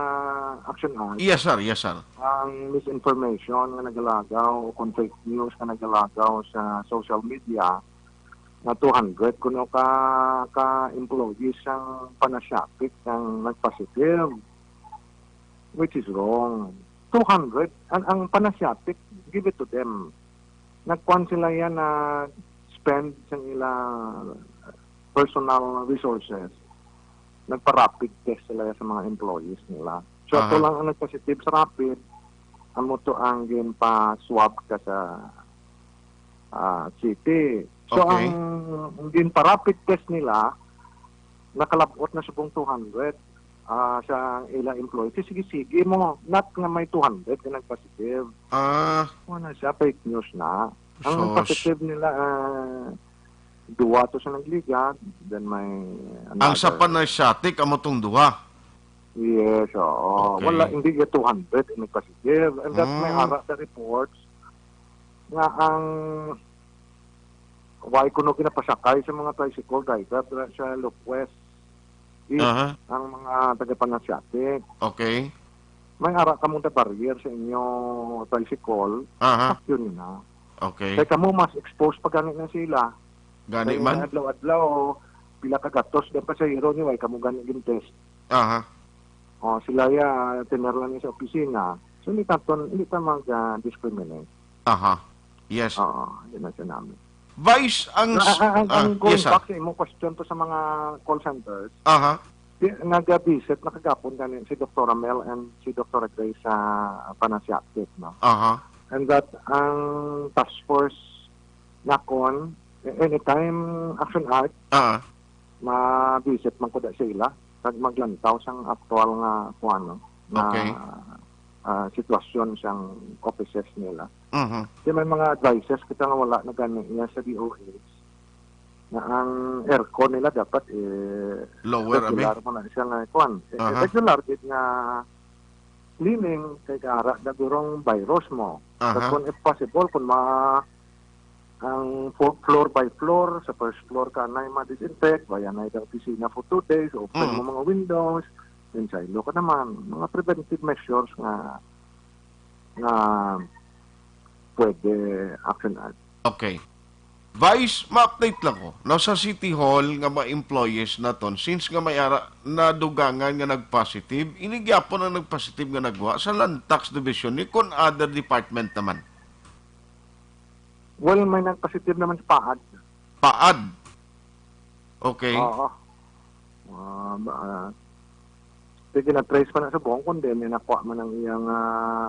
Action Act. Yes, sir. Yes, sir. Ang misinformation nga nagalagaw o kung fake news nga nagalagaw sa social media, na two hundred kuno ka, ka employees ang Panasiatic ang nag-positive, which is wrong. Two hundred, ang, ang Panasiatic, give it to them. Nagkuan sila yan na spend sa ila personal resources. Nagpa-rapid test sila sa mga employees nila. So, ato Aha. lang ang nagpositive sa rapid, amo to ang ginpa-swab ka sa, ah, city. So, Okay. ang ginpa-rapid test nila, nakalabot na subong two hundred, ah, sa ilang employees. Sige, sige mo, not nga may two hundred nga nagpositive. Ah. Ano siya, fake news na. Ang Sus. positive nila, ah, duwa to sa nagligad, then may Ang sa another. Panasiatic, amo tong duha. Yes, oo. Okay. Wala, hindi yung two hundred yung nagpositive. And that may Hmm. ara sa reports nga ang why kuno ginapasakay sa mga tricycle driver dira sa Loquest East Aha. ang mga taga-Panasiatic. Okay. May ara kamo na barrier sa inyo tricycle, Aha. sakyo nila. Okay. Kay kamo mas exposed pa gani na sila. Gani Kay man? Adlaw-adlaw, pila ka gatos ng pasahero niyo, ay kamo gani gin-test. Aha. O, sila ya, tener lang niya sa opisina. So, hindi ta ton-, hindi ta mag, ah, discriminate. Aha. Yes. Oo, yun ang sinabi. Vice, ang Na, s-, ang, ang, ah, ang going yes, sir. back sa imong question to sa mga call centers, Aha. di, nag-visit na kagapon gani si Doktora Mel and si Doktora Grace sa Panasiatic, no? Aha. And that ang task force nakon, a-, anytime Action Act, Ah. ma-visit man ko da sa ila, kag maglantaw sang aktual nga, kuwan, no, nga, Okay. ah, sitwasyon sang offices nila. Mhm. Kaya may mga advices kita nga wala na gani niya sa D O H, na ang aircon nila dapat, eh, Lower, regular abi? mo na siya nga, kuwan, eh, Aha. regular gid nga cleaning, kay kaara na gurong virus mo. Aha. Kag kung if possible, kung ma-, ang fo-, floor by floor, sa first floor ka na yung ma-disinfect, kaya na yung opisina for two days, open Mm. mo mga windows, then sa ilo ka naman. Mga preventive measures nga, nga pwede action. Okay. Vice, ma-update lang ko. Now, sa City Hall nga mga employees naton, since nga may ara, nadugangan nga nag-positive, ini gyapon ang nag-positive nga nagwa sa Land Tax Division ni kon other department naman? Well, may nag-positive naman sa paad. Paad? Okay. Oo. Ah, ba, ah, sige, na-trace pa na sa buong kundi may nakuha man ang iyang, ah,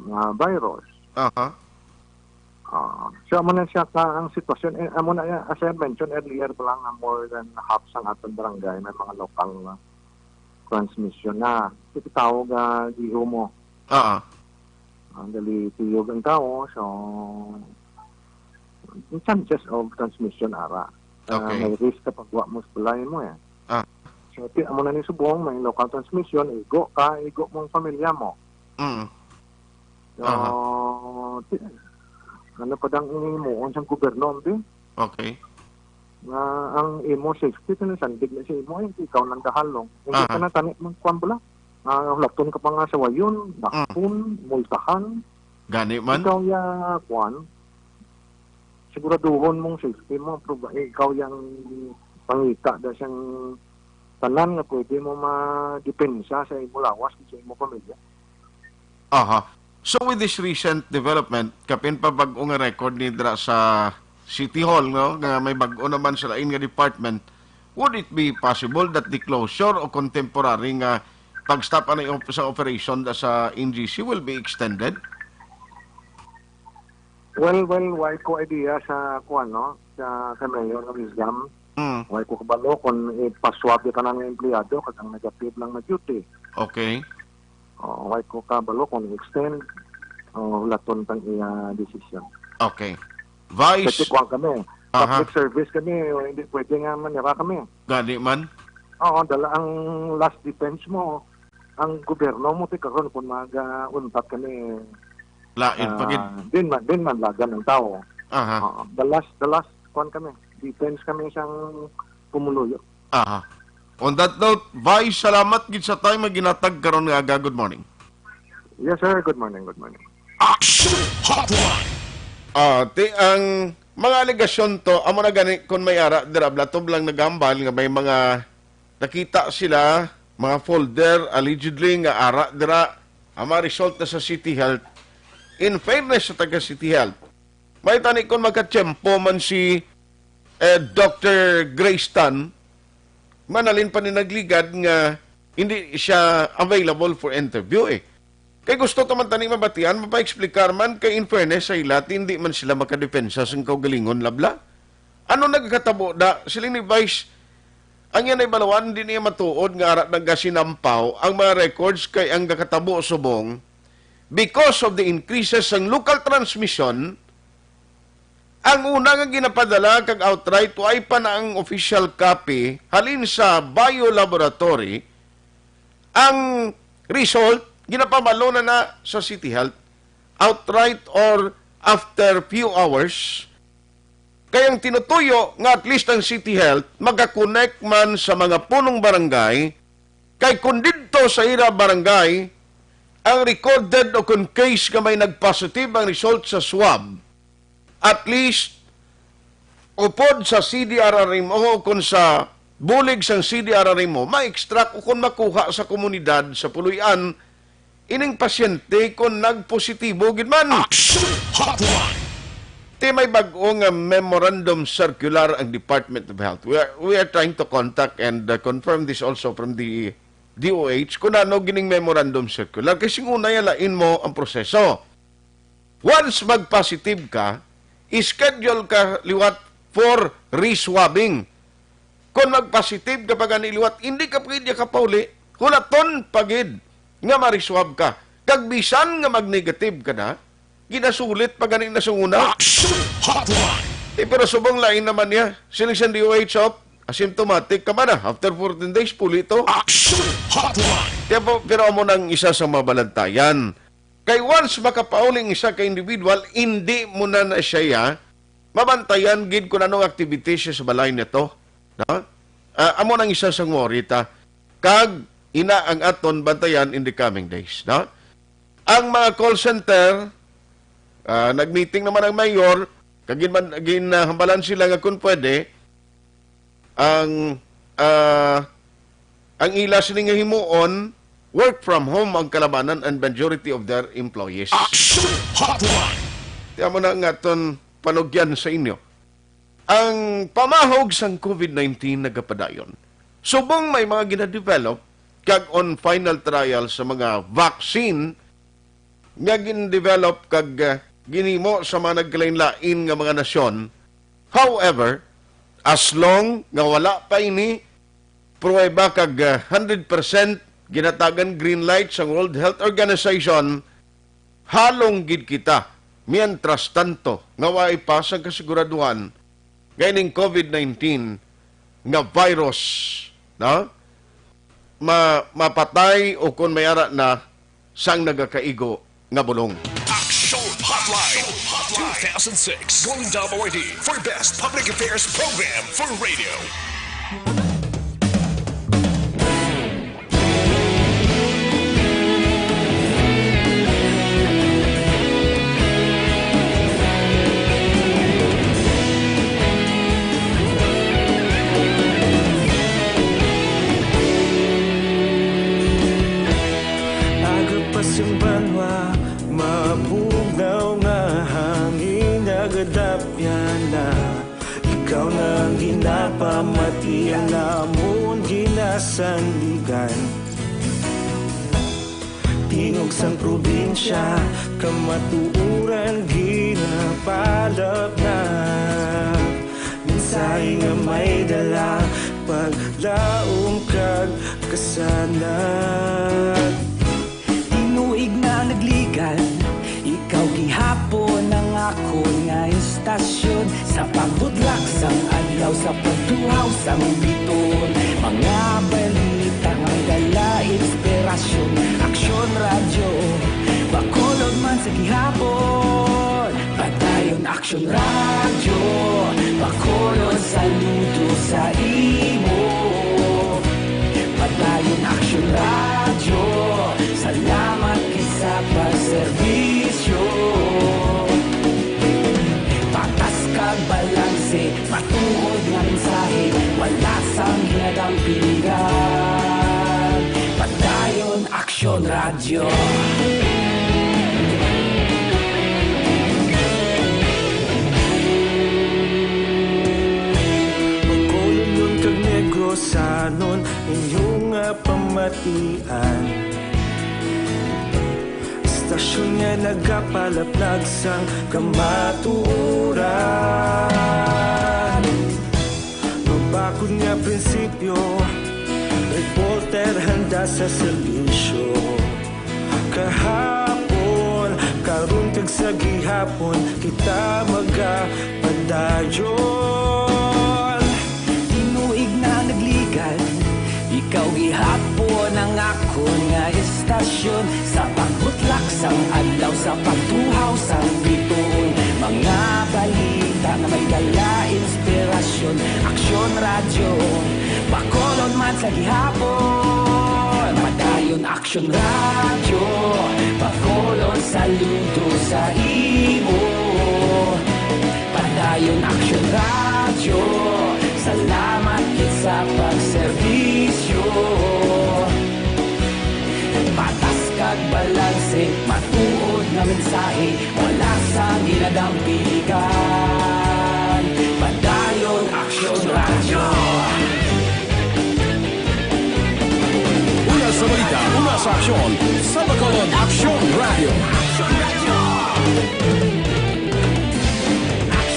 ah, virus. Aha. Ah, so, amo na siya ka ang sitwasyon. Eh, amo na, as I mentioned earlier pa lang, ah, more than half sang aton barangay may mga local, ah, transmission na. Ito tawag, ah, giho mo. Ah, ah. Ang dali tuyog ang tao, so, yung chances of transmission ara. Ah, Okay. May risk kapag wa mo sa balay mo, eh. Ah. So, ti-, amo na ni subong, may local transmission, igo ka, igo mo ang pamilya mo. Mm. So, Aha. ti-, ano pa dang himuon sang gobyerno, di? Okay. Nga ang imo safety, sinasandig na sa imo, eh, ikaw nang dahalong. Hindi Aha. ka na tani magkuan bala. Ah, hulaton ka pa nga sa wayon, Mm. dakpon, multahan. Gani man? Ikaw ya, kuan, siguraduhon mong safety mo, proba-, ikaw yang pangita da siyang tanan nga pwede mo madepensa sa imo lawas, sa imo pamilya. Aha. So, with this recent development, kapin pa bag-o nga record ni dira sa City Hall, no, nga may bag-o naman sa lain nga department, would it be possible that the closure o contemporary nga pag-stop anay op-, sa operation da sa N G C will be extended? Well, well, why ko idea sa kuan, no? Sa, sa mayor ng Islam. Mm. Why ko kabalo kung ipaswab yung tanan ng empleyado kag ang negative lang na duty. Okay. Oh, why ko kabalo kung extend, oh, laton pang iya decision. Okay. Vice. Kasi kuan kami. Aha. Public service kami, hindi pwede nga manira kami. Gani man. Oo, dala ang last defense mo, ang gobyerno mo, ti karon kung mag-, ah, untat kami, Lain pa gid. Ah, din man, din man lagan ang tao. Aha. Oo, the last, the last, kuan kami, defense kami sang pumuluyo. Aha. On that note, Vice, salamat gid sa time nga ginatag karon nga aga. Good morning. Yes, sir. Good morning, good morning. Action Hotline! Ah, ti ang mga alegasyon to, amo na gani, kung may ara, dira, blatob lang nagambal nga may mga nakita sila, mga folder, allegedly, nga ara, dira, ang mga result na sa City Health. In fairness sa taga City Health, may tani kung magkatiyempo man si, eh, Doctor Grace Tan, manalin pa ni nagligad nga hindi siya available for interview, eh. Kay gusto to man tani mabatian, mapa-explicar man, kay in fairness sa ila, hindi man sila makadepensa sang kaugalingon, labla. Ano nagkatabo da? Siling ni Vice, ang yan ay balawan, di niya matuod nga ara nagasinampaw ang mga records kay ang gakatabo subong because of the increases sang local transmission, ang una nga ginapadala kag outright, way pa na ang official copy halin sa bio laboratory, ang result ginapabalo na na sa City Health, outright or after few hours. Kay ang tinutuyo nga at least ang City Health makakonect man sa mga punong barangay, kay kung didto sa ira barangay ang recorded o kung case nga may nag-positive ang result sa swab, at least, upod sa C D R R M O o kung sa bulig sang C D R R M O, ma-extract o kung makuha sa komunidad, sa puloy-an, ining pasyente kung nagpositibo gid man. Action Hotline! Ti may bag-o nga memorandum circular ang Department of Health. We are, we are trying to contact and, uh, confirm this also from the D O H kung ano gining memorandum circular. Kay sing una, yalain mo ang proseso. Once mag-positive ka, schedule ka liwat for reswabbing. Kung mag-positive ka pa gani liwat, hindi ka pa gid kapauli, hulaton pa gid nga ma-reswab ka. Kag bisan nga mag-negative ka na, ginasulit pa gani na sa una. Action Hotline! Eh, pero subong lain naman niya. Siling sa D O H, oh, asymptomatic ka man na. After fourteen days, puli to. Action Hotline! Kaya po, pero amo nang isa sa mabalantayan. Kay once makapauli ang isa ka individual, hindi mo na na siya, ya, mabantayan gid kung anong activities siya sa balay nito, no? Ah, amo nang isa sang worry ta. Kag ina ang aton bantayan in the coming days, no? Ang mga call center, ah, nag-meeting naman ang mayor, kag gin-, gin-, ah, hambalan sila nga kung pwede, ang, ah, ang ila sini nga himuon, work from home ang kalabanan and majority of their employees. Action Hotline! Ti amo na nga aton panugyan sa inyo. Ang pamahog sang covid nineteen nagapadayon. Subong may mga ginadevelop kag on final trial sa mga vaccine nga gin-develop kag, ah, ginhimo sa mga nagkalainlain nga mga nasyon. However, as long nga wala pa ini pruweba kag, ah, hundred percent ginatagan green light sang World Health Organization, halong gid kita, mientras tanto, nga waay pa sang kasiguraduhan nga ining covid nineteen nga virus, no? Ma-, mapatay o kon may ara na sang nagakaigo nga bulong. Action Hotline two thousand six Golden Dome Awardee for Best Public Affairs Program for Radio. Aga pa sing banwa, mabugnaw nga hangin, nagadapyan na. Ikaw na ang ginapamati, ang amon ginasandigan. Tingog sang probinsya, kamatuoran ginapalap na. Mensahe nga may dala, paglaom kag kasanag. Tinuig na nagligan, ikaw gihapon ang akon nga estasyon. Sa pagbudlak sang adlaw, sa pagtuhaw sang bituon, mga balita nga may dala inspirasyon. Aksyon Radyo, Bacolod man sa gihapon. Padayon Aksyon Radyo, Bacolod, saludo sa imo. Padayon Aksyon Radyo, salamat gid sa pagserbisyo. Patas kag balanse, matuod nga mensahe, wala sang hinadang piligan. Padayon Aksyon Radyo. Bacolod kag Negrosanon, inyo nga pamatian. Estasyon nga nagapalaplag sang kamatuoran. Mabakod nga prinsipyo, reporter handa sa serbisyo. Kahapon, karon kag sa gihapon, kita magapadayon. Tinuig na nagligan, ikaw gihapon ang akon nga estasyon. Sa pagbutlak sang adlaw, sa pagtuhaw sang bituon, mga balita nga may dala inspirasyon. Aksyon Radyo, Bacolod man sa gihapon. Padayon Aksyon Radyo, Bacolod, saludo sa imo. Padayon Aksyon Radyo, salamat gid sa pagserbisyo. Patas kag balanse, matuod nga mensahe, wala sang hinadang piligan. Padayon Aksyon Radyo. Una sa balita, una sa aksyon, sa Bacolod Aksyon Radyo.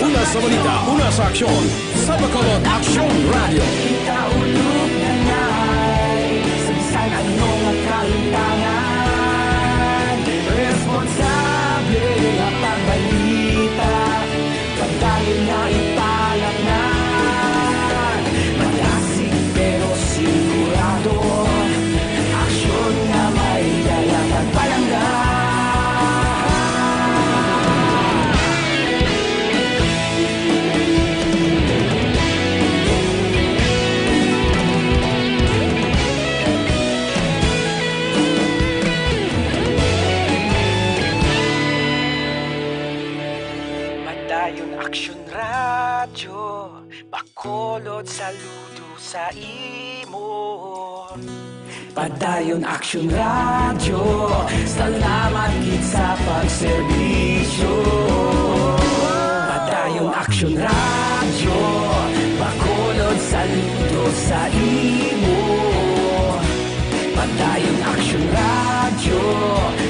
Una sa balita, una sa aksyon, sa Bacolod Aksyon Radyo. Kita ulog na ngay, sa bisan ano nga kahitangan, responsable nga pagbalita, padayon nga ipalatnan. Madasig pero sigurado, aksyon nga may dala kag palangga. Ayon Aksyon Radyo, Bacolod, saludo sa imo. Padayon Aksyon Radyo, salamat gid sa pagserbisyo. Padayon Aksyon Radyo, Bacolod, saludo sa imo. Padayon Aksyon Radyo,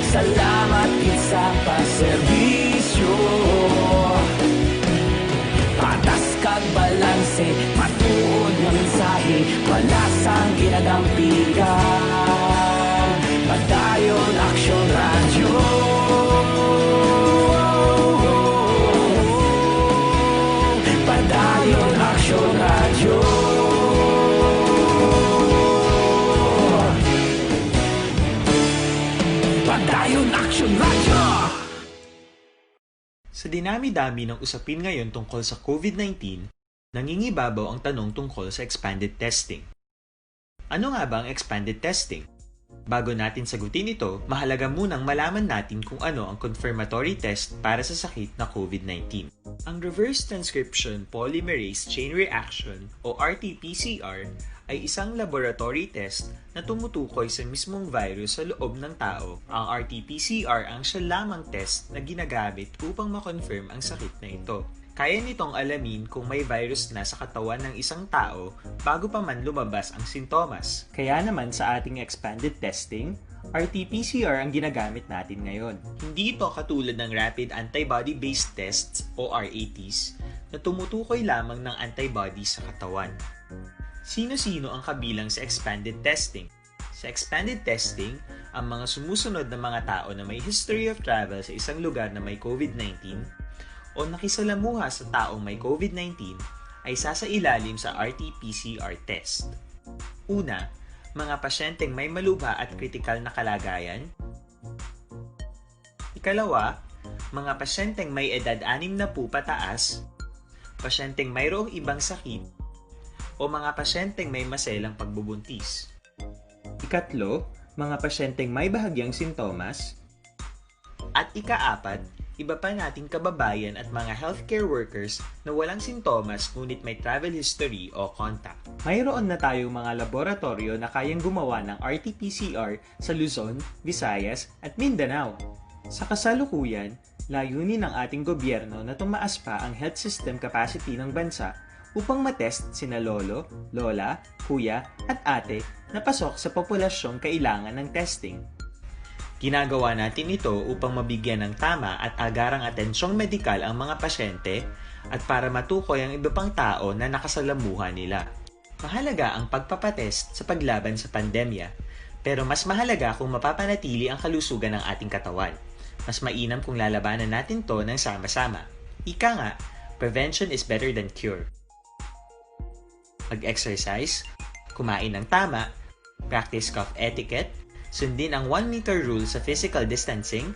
salamat gid sa pagserbisyo. Patas kag balanse, matuod nga mensahe, wala sang ginadampigan. Padayon Aksyon Radyo. Padayon Aksyon Radyo. Padayon Aksyon Radyo. Sa dinami-dami ng usapin ngayon tungkol sa COVID nineteen, nangingibabaw ang tanong tungkol sa expanded testing. Ano nga ba ang expanded testing? Bago natin sagutin ito, mahalaga munang malaman natin kung ano ang confirmatory test para sa sakit na COVID nineteen. Ang reverse transcription polymerase chain reaction o R T P C R ay isang laboratory test na tumutukoy sa mismong virus sa loob ng tao. Ang R T P C R ang siya lamang test na ginagamit upang ma-confirm ang sakit na ito. Kaya nitong alamin kung may virus na sa katawan ng isang tao bago pa man lumabas ang sintomas. Kaya naman sa ating expanded testing, R T P C R ang ginagamit natin ngayon. Hindi ito katulad ng rapid antibody-based tests o R A Ts na tumutukoy lamang ng antibody sa katawan. Sino-sino ang kabilang sa expanded testing? Sa expanded testing, ang mga sumusunod na mga tao na may history of travel sa isang lugar na may COVID nineteen o nakisalamuha sa taong may COVID nineteen ay sasailalim sa R T P C R test. Una, mga pasyenteng may malubha at kritikal na kalagayan. Ikalawa, mga pasyenteng may edad anim na po pataas, pasyenteng mayroong ibang sakit, o mga pasyenteng may maselang pagbubuntis. Ikatlo, mga pasyenteng may bahagyang sintomas. At ikaapat, iba pa nating kababayan at mga healthcare workers na walang sintomas ngunit may travel history o contact. Mayroon na tayong mga laboratoryo na kayang gumawa ng R T P C R sa Luzon, Visayas, at Mindanao. Sa kasalukuyan, layunin ng ating gobyerno na tumaas pa ang health system capacity ng bansa upang matest sina lolo, lola, kuya, at ate na pasok sa populasyong kailangan ng testing. Ginagawa natin ito upang mabigyan ng tama at agarang atensyong medikal ang mga pasyente at para matukoy ang iba pang tao na nakasalamuha nila. Mahalaga ang pagpapatest sa paglaban sa pandemya, pero mas mahalaga kung mapapanatili ang kalusugan ng ating katawan. Mas mainam kung lalabanan natin 'to ng sama-sama. Ika nga, prevention is better than cure. Mag-exercise, kumain ng tama, practice cough etiquette, sundin ang one meter rule sa physical distancing,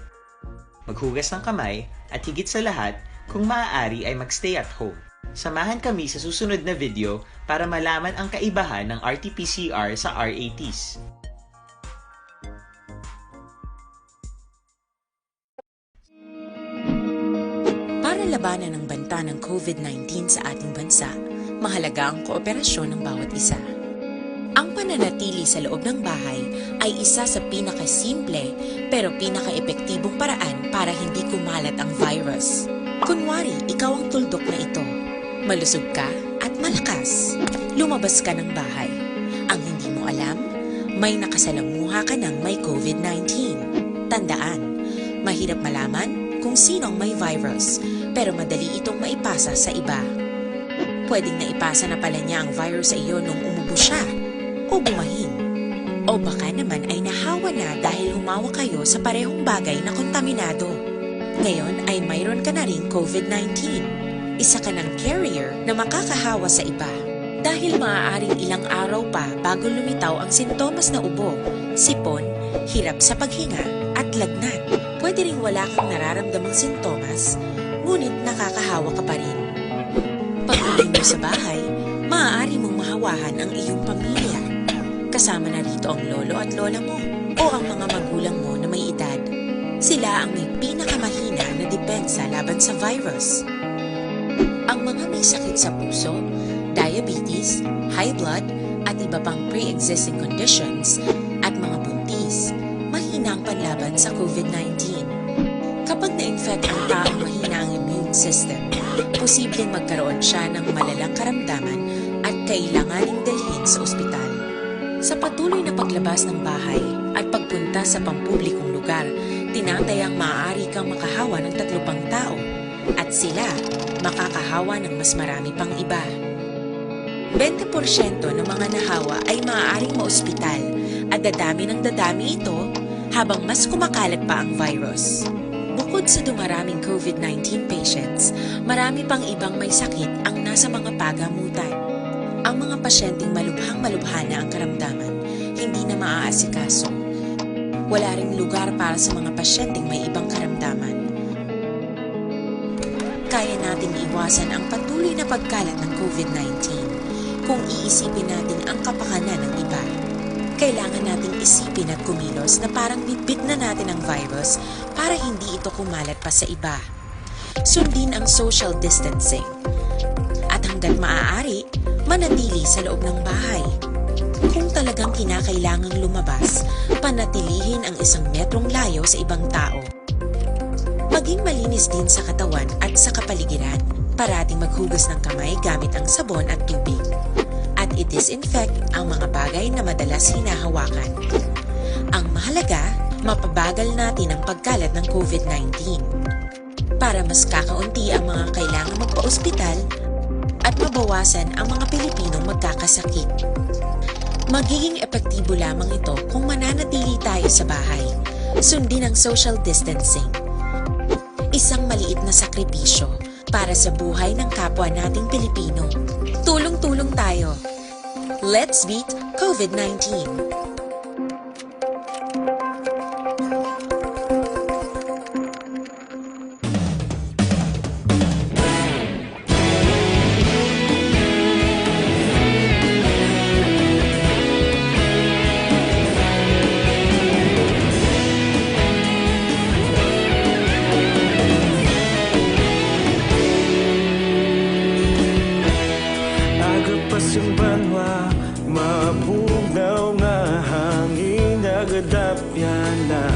maghugas ng kamay, at higit sa lahat, kung maaari ay mag-stay at home. Samahan kami sa susunod na video para malaman ang kaibahan ng R T P C R sa R A Ts. Para labanan ang banta ng COVID nineteen sa ating bansa, mahalaga ang kooperasyon ng bawat isa. Ang pananatili sa loob ng bahay ay isa sa pinakasimple pero pinakaepektibong paraan para hindi kumalat ang virus. Kunwari, ikaw ang tuldok na ito. Malusog ka at malakas. Lumabas ka ng bahay. Ang hindi mo alam, may nakasalamuha ka ng may COVID nineteen. Tandaan, mahirap malaman kung sino ang may virus, pero madali itong maipasa sa iba. Pwedeng naipasa na pala niya ang virus sa iyo nung umubo siya o bumahin. O baka naman ay nahawa na dahil humawak kayo sa parehong bagay na kontaminado. Ngayon ay mayroon ka na ring COVID nineteen. Isa ka ng carrier na makakahawa sa iba. Dahil maaaring ilang araw pa bago lumitaw ang sintomas na ubo, sipon, hirap sa paghinga, at lagnat. Pwede ring wala kang nararamdamang sintomas, ngunit nakakahawa ka pa rin. Pag-uwi mo sa bahay, maaari mong mahawahan ang iyong pamilya. Kasama na rito ang lolo at lola mo o ang mga magulang mo na may edad. Sila ang may pinakamahina na depensa laban sa virus. sakit sa puso, diabetes, high blood, at iba pang pre-existing conditions, at mga buntis, mahina ang panlaban sa COVID nineteen. Kapag na-infect ang taong mahina ang immune system, posibleng magkaroon siya ng malalang karamdaman at kailanganing dalhin sa ospital. Sa patuloy na paglabas ng bahay at pagpunta sa pampublikong lugar, tinatayang maaari kang makahawa ng tatlo pang tao at sila makakahawa ng mas marami pang iba. Twenty porsyento ng mga nahawa ay maaaring maospital at dadami ng dadami ito habang mas kumakalat pa ang virus. Bukod sa dumaraming COVID nineteen patients, marami pang ibang may sakit ang nasa mga pagamutan. Ang mga pasyenteng malubhang-malubha na ang karamdaman, hindi na maaasikaso. Wala ring lugar para sa mga pasyenteng may ibang karamdaman. Kaya nating iwasan ang patuloy na pagkalat ng COVID nineteen kung iisipin natin ang kapakanan ng iba. Kailangan nating isipin at kumilos na parang bitbit na natin ang virus para hindi ito kumalat pa sa iba. Sundin ang social distancing. At hanggat maaari, manatili sa loob ng bahay. Kung talagang kinakailangang lumabas, panatilihin ang isang metrong layo sa ibang tao. Maging malinis din sa katawan at sa kapaligiran. Parating maghugas ng kamay gamit ang sabon at tubig. At i-disinfect ang mga bagay na madalas hinahawakan. Ang mahalaga, mapabagal natin ang pagkalat ng COVID nineteen para mas kakaunti ang mga kailangang magpa-ospital at mabawasan ang mga Pilipinong magkakasakit. Magiging epektibo lamang ito kung mananatili tayo sa bahay. Sundin ang social distancing. Isang maliit na sakripisyo para sa buhay ng kapwa nating Pilipino. Tulong-tulong tayo. Let's beat COVID nineteen. Aga pa sing banwa, mabugnaw nga hangin, nagadapyan na.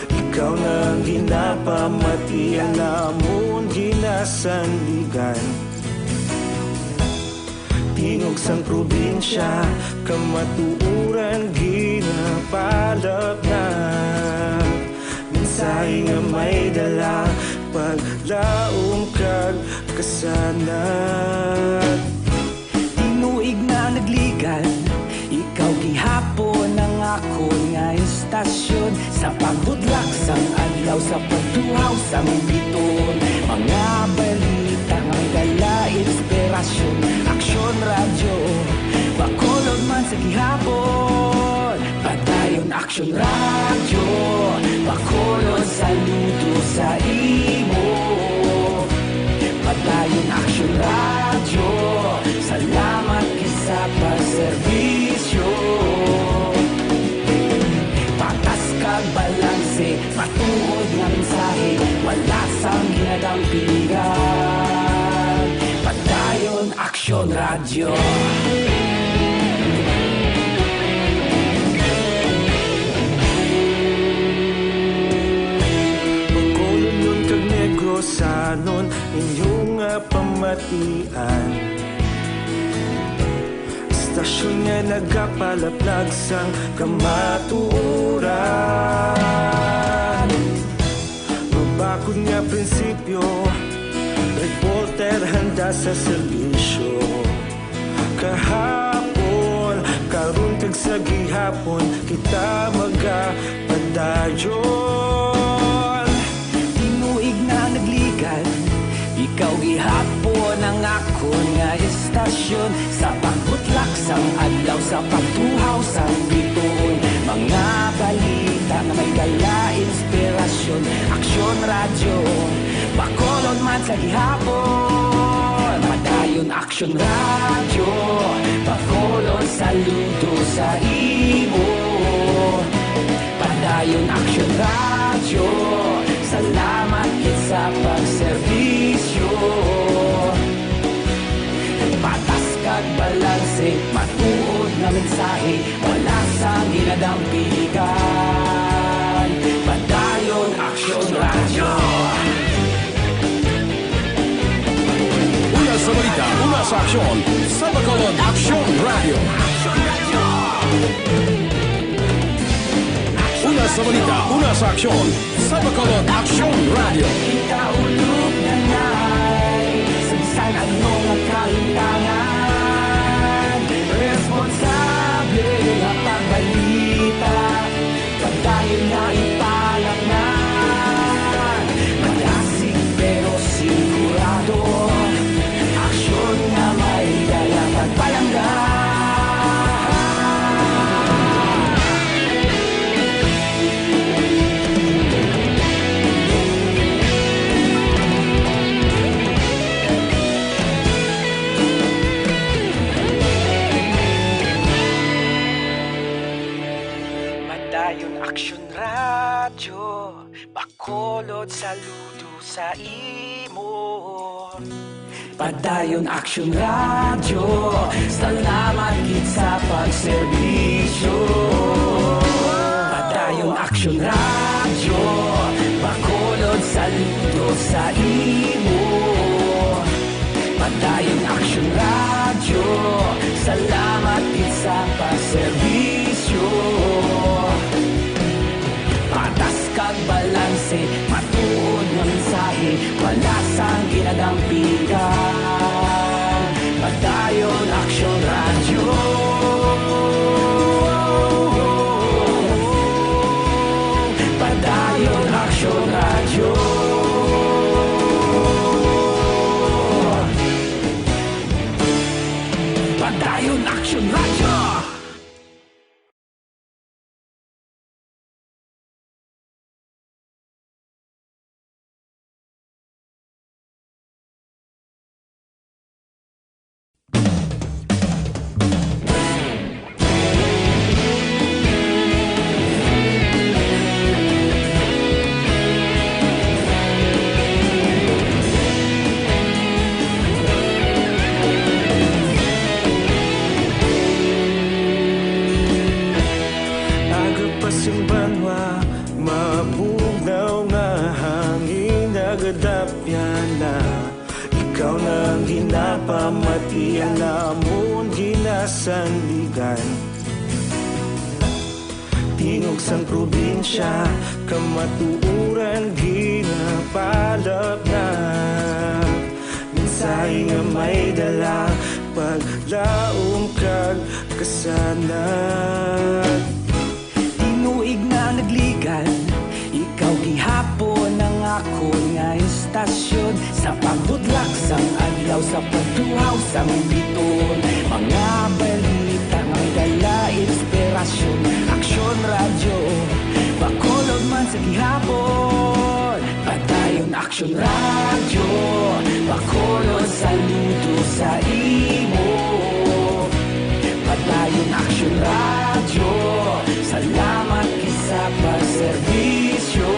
Ikaw na ang ginapamati, ang amon ginasandigan. Tingog sang probinsya, kamatuoran ginapalapnap. Mensahe nga may dala, paglaom kag kasanag. Tinuig na nagligad, ikaw gihapon ang akon nga istasyon. Sa pagbudlak sang adlaw, sa pagtuhaw sang bituon, mga balita nga may dala inspirasyon. Aksyon Radyo, Bacolod man sa gihapon. Padayon Aksyon Radyo, Bacolod, saludo sa imo. Padayon Aksyon Radyo, salamat gid sa pagserbisyo. Patas kag balanse, matuod nga mensahe, wala sang ginadampigan. Padayon Aksyon Radyo. Bacolodnon kag Negrosanon, inyo nga pamatian. Istasyon nga nagapalaplag sang kamatuoran. Mabakod nga prinsipyo, reporter handa sa serbisyo. Kahapon, karon kag sa gihapon, kita magapadayon. Tinuig na nagligad, ikaw gihapon ang akon nga istasyon. Sa pagbutlak sang adlaw, sa pagtuhaw sang bituon, mga balita nga may dala inspirasyon. Aksyon Radyo, Bacolod man sa gihapon. Padayon Aksyon Radyo, Bacolod, saludo sa imo. Padayon Aksyon Radyo, salamat gid sa pagserbisyo. Mensahe, wala sang ginadampigan. Padayon Aksyon Radyo. Una sa balita, una sa aksyon, sa Bacolod Aksyon Radyo. Una sa balita, una sa aksyon, sa Bacolod Aksyon Radyo. Kita ulog na na'y sa bisan ano nga kalintangan. Responsable nga pagbalita, padayon na ipalaknag. Malasig pero sigurado, aksyon nga may dala pagpalangga. Padayon Aksyon Radyo, Bacolod, saludo sa imo. Padayon Aksyon Radyo, salamat gid sa pagserbisyo. Padayon Aksyon Radyo, Bacolod, saludo sa imo. Padayon Aksyon Radyo, salamat gid sa pagserbisyo. Patas kag balanse, matuod nga mensahe, wala sang ginadampigan. Padayon Aksyon Radyo. Padayon Aksyon Radyo. Padayon Aksyon Radyo. Aga pa sing banwa, mabugnaw nga hangin nagadapyan na. Ikaw na ang ginapamatian namon ginasandigan. Tingog sang probinsya, kamatuoran ginapalapnap. Mensahe nga may dala, paglaom kag kasanag. Tinuig na nagligan, ikaw gihapon ang akon nga istasyon. Sa pagbutlak sang adlaw, sa pagtuhaw sang biton, mga balita nga may dala inspirasyon. Aksyon Radyo, Bacolod man sa gihapon. Padayon Aksyon Radyo, Bacolod, saludo sa imo. Padayon Aksyon Radyo, salamat gid sa pagserbisyo.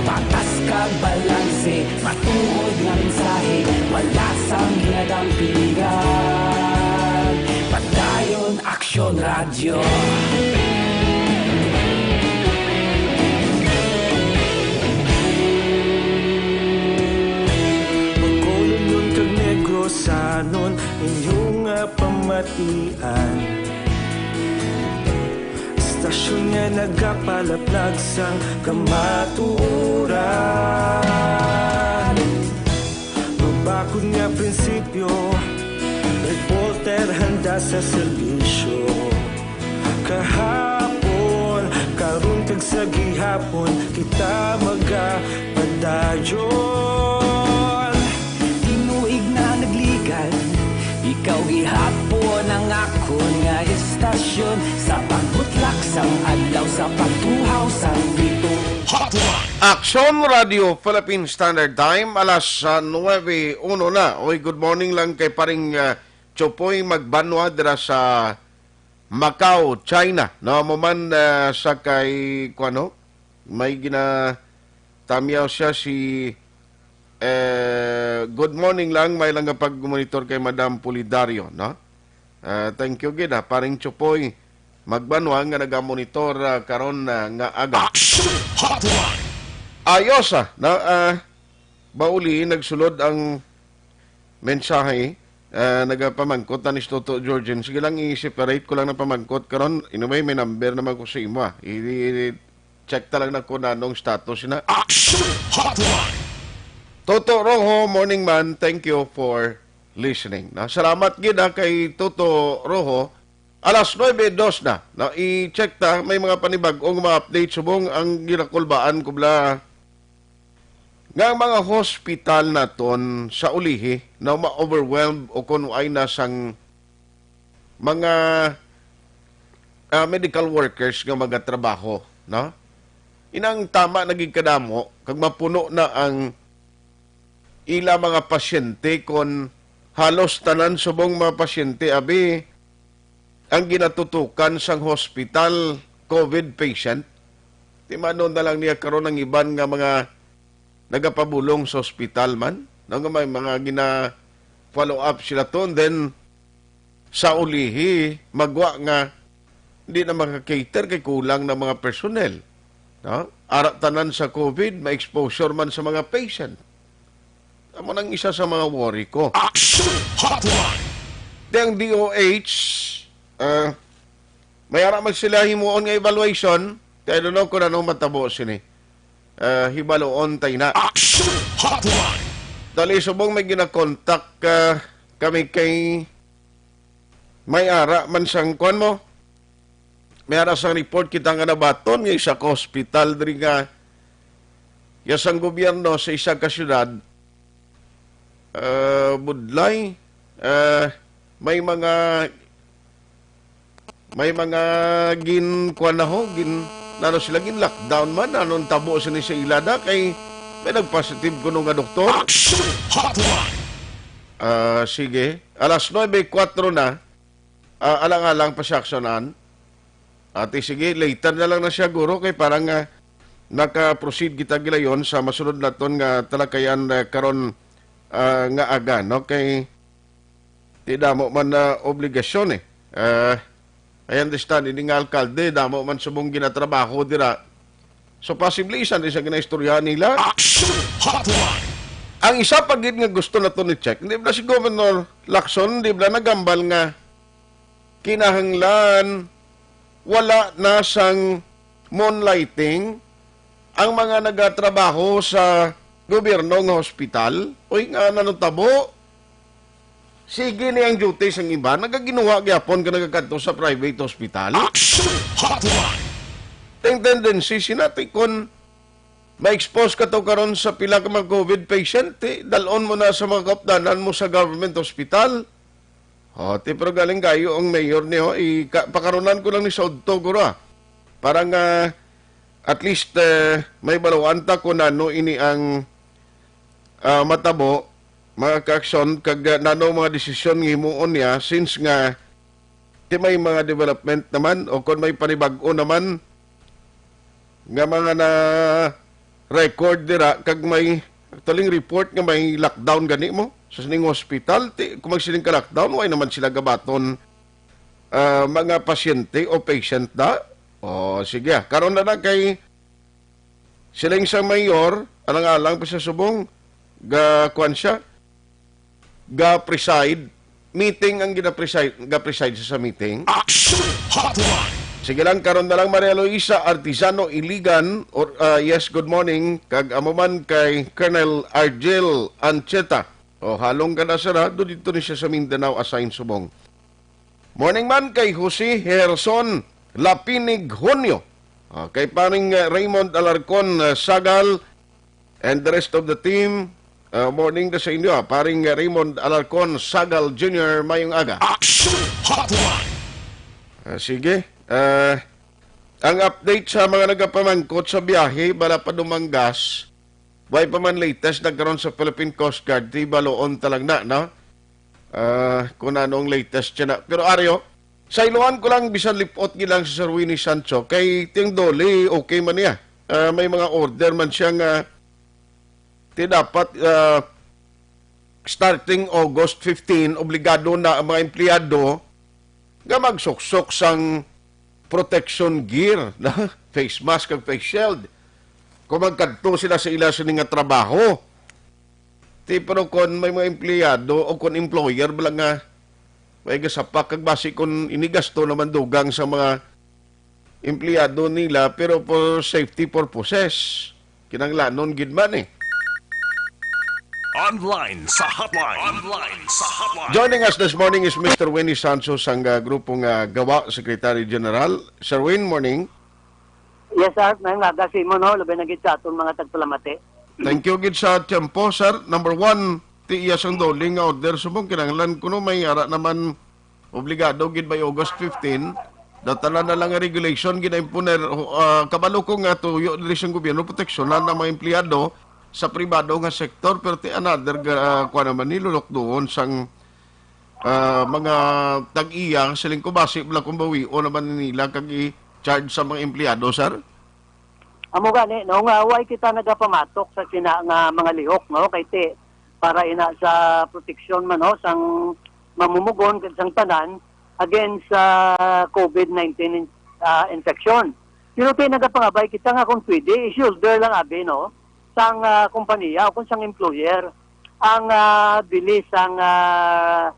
Patas kag balanse, matuod nga mensahe, wala sang ginadampigan. Padayon Aksyon Radyo. Bacolodnon kag Negrosanon, inyo nga pamatian. Istasyon nga nagapalaplag sang kamatuoran. Mabakod nga prinsipyo, reporter handa sa serbisyo. Kahapon, karon kag sa gihapon, kita magapadayon. Tinuig na nagligan, ikaw gihapon ang akon nga istasyon. Sa pagbutlak sang adlaw, sa pagtuhaw sang bituon. Hotline. Aksyon Radio Philippine Standard Time, alas, ah, nuebe uno na. Oy, good morning lang kay paring, ah, Chopoy Magbanwa dira sa Macau, China. No, amo man, ah, sa kay, kuwan, no? May ginatamyaw siya si, eh, good morning lang, may lang nga pag-monitor kay Madam Pulidario, no? Ah, thank you gid, ah, paring Chupoy Magbanwa nga nagamonitor, ah, karon, ah, nga aga. Action Hotline! Ayos, ah, na, ah, mauli nagsulod ang mensahe, ah, nagapamangkot na ni Toto Georgin. Sige lang, i-separate ko lang na pamangkot karon. Anyway, may number naman ko sa imo, ah. I, i-, check ta lang na kung anong status na. Action Hotline! Toto Rojo, morning man. Thank you for listening. Na, salamat gid, ah, kay Toto Rojo. Alas nuebe dos na. Na, i-check ta, may mga panibag-ong mga update subong ang ginakulbaan ko bla nga ang mga hospital naton sa ulihi na ma-overwhelm o kung ay na sang mga, ah, medical workers nga magatrabaho, no? Inang tama na gid kadamo kag mapuno na ang ila mga pasyente kon halos tanan subong mga pasyente abi ang ginatutukan sang hospital COVID patient. Timano na lang niya karon ang iban nga mga nagapabulong sa hospital man, no, nga may mga gina-follow up sila to, and then sa ulihi magwa nga di na maka-cater kay kulang na mga personnel, no? Ara tanan sa COVID, ma-exposure man sa mga patient. Amo nang isa sa mga worry ko. Action Hotline! Di ang DOH, ah, may ara man sila himuon nga evaluation, kay I don't know kung anong matabo sini. Ah, hibaluon tay na. Action Hotline! Dali subong may ginakontak, ah, kami kay may ara man sang kuwan mo. May ara sang report kita nga nabaton nga isa ka hospital diri nga ya sang gobyerno sa isa ka syudad, ah, budlay, ah, may mga, may mga gin-, kuwan na ho, gin-, nano sila, gin-lockdown man, anong tabo sini sa ila da, kay may nag-positive kuno nga doktor. Action Hotline! Ah, sige. Alas nuebe kwatro na. Ah, alang-alang pa siya aksyonan. Ate, sige, later na lang na siya, guro, kay parang, ah, naka-proceed kita gilayon sa masunod naton nga talakayan, ah, karon, ah, nga aga, no? Kay ti damo man na obligasyon, eh. Ah, I understand, ini nga alkalde, damo man subong ginatrabaho dira. So, possibly, isa ni sa ginaistorya nila. Action Hotline! Ang isa pa gid nga gusto naton i-check, di ba si Governor Lacson, di ba nagambal nga kinahanglan wala na sang moonlighting ang mga nagatrabaho sa gobyerno nga hospital? Uy, nga nanutabo? Sige ni ang duty sang iba, nagaginuha gyapon ka nagakadto sa private hospital. Action Hotline! Ang tendency, sinati kon ma-expose ka to karon sa pila ka mga COVID patient, eh, dalon mo na sa mga kaupdanan mo sa government hospital. O, ti, pero galing kayo ang mayor niyo, ika-, pakaronan ko lang ni sa udto, guro, ah. Para nga, at least, eh, may baluan ta kung ano ini ang, ah, matabo, mga kaaksyon, kag, ah, nano mga desisyon nga himuon niya, since nga, ti may mga development naman, o kung may panibag-o naman, nga mga na-record dira, kag may, actually, report nga may lockdown gani mo sa sining hospital. Ti, kung magsiling ka lockdown, why naman sila gabaton, ah, mga pasyente o patient da? O, sige, ah. Karon na lang kay siling sa mayor, alang-alang pa sa subong, ga, kuwan siya, ga-preside, meeting ang gina-preside, ga-preside sa, sa meeting. Action Hotline! Sige lang, karon na lang, Maria Luisa Artisano Iligan, or, ah, yes, good morning, kag amo man kay Colonel Argel Ancheta. O, halong ka na, sir, ha? Do dito ni siya sa Mindanao, assign subong. Morning man kay Jose Herson Lapinig Junio. Ah, kay paring, ah, Raymond Alarcon, ah, Sagal, and the rest of the team, ah, morning na sa inyo, ah. Paring, ah, Raymond Alarcon Sagal Junior, mayong aga. Action Hotline! Ah, sige. Ah, ang update sa mga nagapamangkot sa biyahe, bala pa Dumangas, way pa man latest nagkaroon sa Philippine Coast Guard, ti baluon talang na, no? Ah, kung anong latest siya na. Pero, Ario, sa iluhan ko lang, bisan lipot gilang si Sir Winnie Sancho, kay ting Dole, okay man niya. Ah, may mga order man siya nga, ti dapat, ah, starting August fifteen, obligado na ang mga empleyado nga magsuksok sang protection gear, na face mask kag face shield, kung magkadto sila sa ila sini nga trabaho. Ti, pero kon may mga empleyado o kon employer bala nga may gasapak, kag basi kon inigasto naman dugang sa mga empleyado nila, pero for safety purposes, kinahanglanon gid man eh. Online sa hotline. Online sa hotline. Joining us this morning is Mister Winnie Sancho sang, ah, grupo nga Gawa, Secretary General. Sir Win, morning. Yes, sir. May nga aga sa imo, no? Labi na gid sa aton mga tagpalamati. Thank you gid sa tiyempo, sir. Number one, ti iya sang DOLE nga order, subong kinahanglan kuno may ara naman, obligado gid by August fifteen. Daw tanan na lang nga regulation ginaimponer, ah, kabalo ko nga tuyo diri sang gobyerno proteksyonan ang mga empleyado sa pribado nga sektor, pero ti another ga-, ah, kuan naman ni lulukdoon sang, ah, mga tag-iya, siling ko basi bala kung bawion naman nila kag i-charge sa mga empleyado, sir? Amo gani, no, nga way kita nagapamatok sa sina nga mga lihok, no, kay ti para ina sa proteksyon man, no, sang mamumugon kag sang tanan against sa COVID nineteen in-, ah, infection. Pero ti nagapangabay kita nga kung pwede, i-shoulder lang abi, no, sang, ah, kompanya o kung sang employer ang, ah, bili sang, ah,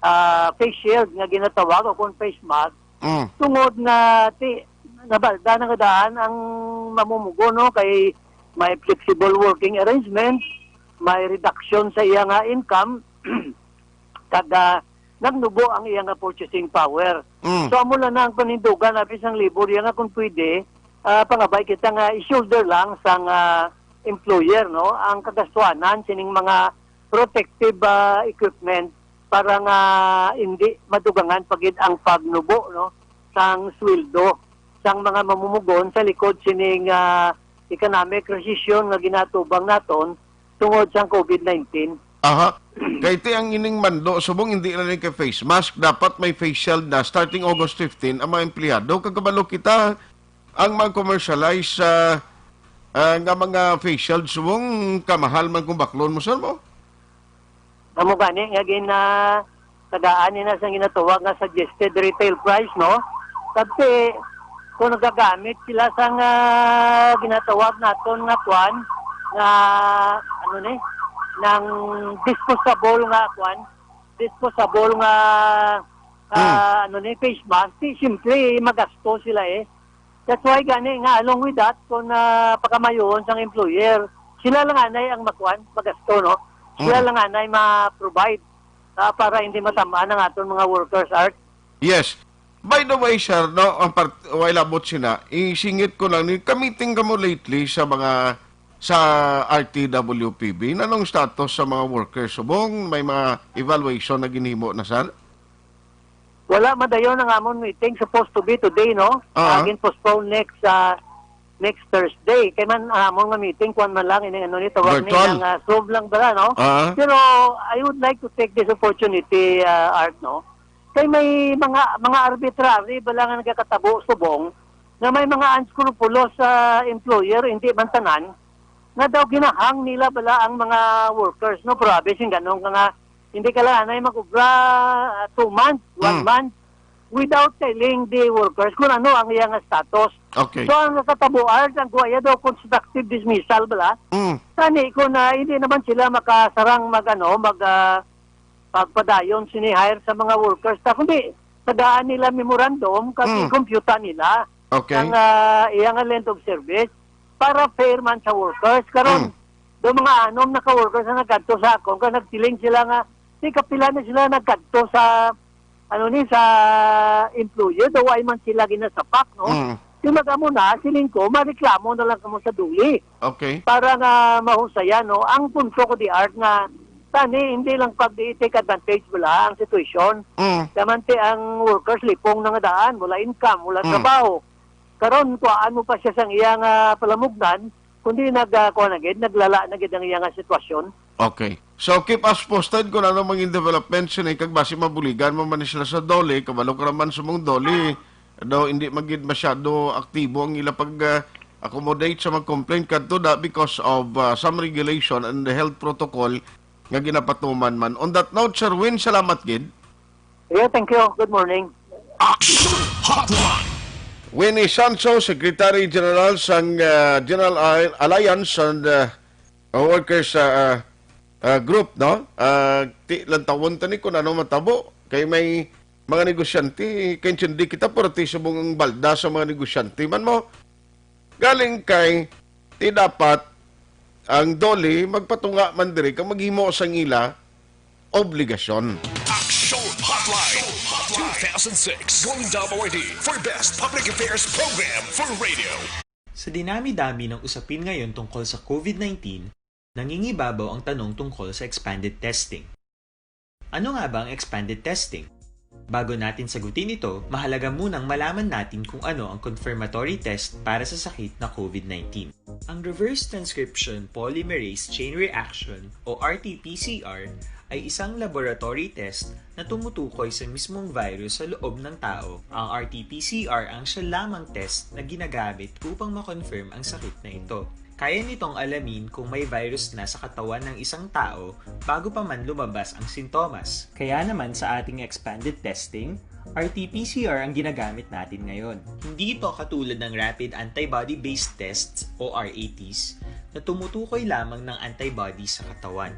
ah, face shield nga ginatawag o kung face mask. Mm. Tungod nga ti nabalda na nga daan ang mamumugon, no, kay may flexible working arrangement, may reduction sa iya nga income, kag, ah, nagnubo ang iya nga purchasing power. Mm. So, amo lang na ang panindugan, abi sang labor iya nga kung pwede, ah, pangabay kita nga i-shoulder lang sang, ah, employer, no, ang kagastuanan sining mga protective, ah, equipment para nga hindi madugangan pa gid ang pagnubo, no, sang sweldo sang mga mamumugon sa likod sining, ah, economic recession nga ginatubang naton tungod sang COVID nineteen. Aha. Kay ti ang ining mando, subong hindi na lang kay face mask, dapat may face shield na starting August fifteen ang mga empleyado. Kag kabalo kita, ang mga commercialized, ah, ah, nga mga face shield, subong kamahal man kung baklon mo, sir, mo? Amo gani nga gin, ah, tagaan ni na sang ginatawag nga suggested retail price, no? Kasi kung nagagamit sila sang, ah, ginatawag naton nga kwan, nga, ano ni, nang disposable nga kwan, disposable nga, ah, Hmm. ano ni, face mask, di, siyempre, magasto sila eh. That's why gani nga along with that, kung, ah, pakamayoon sang employer, sila lang anay ang makuan, magasto, no? Sila Mm. lang anay ma-provide, ah, para hindi matamaan ang aton mga workers, Art. Yes. By the way, sir, no, ang part, way labot sina, isingit ko lang, ni, kamiting kamo lately sa mga, sa R T W P B. Nanong status sa mga workers subong? May mga evaluation na ginhimo na, sir? Wala madayon ang amon meeting. Supposed to be today, no? Ah. Ah, gin-postpone next, ah, next Thursday. Kay man, ang amon nga meeting, kuwan man lang, ini, ano ni, tawag ni, Virtual. Ang, ah, Zoom lang bala, no? Ah. Pero I would like to take this opportunity, ah, Art, no? Kay may mga, mga arbitrary bala nga nagakatabo subong na may mga unscrupulous, ah, employer, hindi man tanan, nga daw ginahang nila bala ang mga workers, no? Grabe, sing ganun ka nga, hindi ka lang anay mag-obra, ah, two months, one Mm. month, without telling the workers kung ano ang iyang status. Okay. So, ang nakatabo, Art, ang guwaya daw constructive dismissal bala. Mm. Tani, kung, ah, hindi naman sila makasarang mag, ano, mag, ah, pagpadayon sini hire sa mga workers ta, kundi tagaan nila memorandum kag Mm. i-compute nila Okay. ang, ah, iyang length of service para fair man sa workers. Karon, Mm. do mga anom na ka workers na nagkadto sa akon, kag nagsiling sila nga, di kapila na sila nagkadto sa, ano ni, sa employer, do way man sila ginasapak, no? Mm. Di mag-amo na, siling ko, mareklamo na lang kamo sa DOLE. Okay. Para nga mahusayan, no? Ang punto ko di, Art, nga tani, hindi lang pag i-take advantage bala ang sitwasyon. Mm. Daman ti ang workers lipong na nga daan, wala income, wala Mm. trabaho. Karon, kuhaan mo pa siya sang iya nga palamugnan, kundi nag, ah, kuha na gid, naglala na gid ang iya nga sitwasyon. Okay. So, keep us posted kung ano mangin development sini, kag basi mabuligan mo man sila sa DOLE, kabalo ka naman sa mong DOLE, daw hindi man gid masyado aktibo ang ila pag, ah, accommodate sa mag-complaint kadto da because of, ah, some regulation and the health protocol nga ginapatuman man. On that note, Sir Win, salamat gid. Yeah, thank you. Good morning. Action Hotline. Winnie Sancho, Secretary General sang, ah, General Al-, Alliance and, ah, Workers, ah, ah, ah, Group, no? Ah, ti, lantawon ta ni kung ano matabo. Kay may mga negosyante, kay intindi kita, pero ti subong ang balda sa mga negosyante man mo. Galing kay, ti dapat ang DOLE magpatunga man diri kag maghimo sang ila obligasyon. Action Hotline, two thousand six, Golden Dome Awardee for Best Public Affairs Program for Radio. Sa dinami-dami ng usapin ngayon tungkol sa COVID nineteen, nangingibabaw ang tanong tungkol sa expanded testing. Ano nga ba ang expanded testing? Bago natin sagutin ito, mahalaga munang malaman natin kung ano ang confirmatory test para sa sakit na COVID nineteen. Ang reverse transcription polymerase chain reaction o R T P C R ay isang laboratory test na tumutukoy sa mismong virus sa loob ng tao. Ang R T P C R ang siya lamang test na ginagamit upang ma-confirm ang sakit na ito. Kaya nitong alamin kung may virus na sa katawan ng isang tao bago pa man lumabas ang sintomas. Kaya naman sa ating expanded testing, R T P C R ang ginagamit natin ngayon. Hindi ito katulad ng rapid antibody-based tests o R A Ts na tumutukoy lamang ng antibody sa katawan.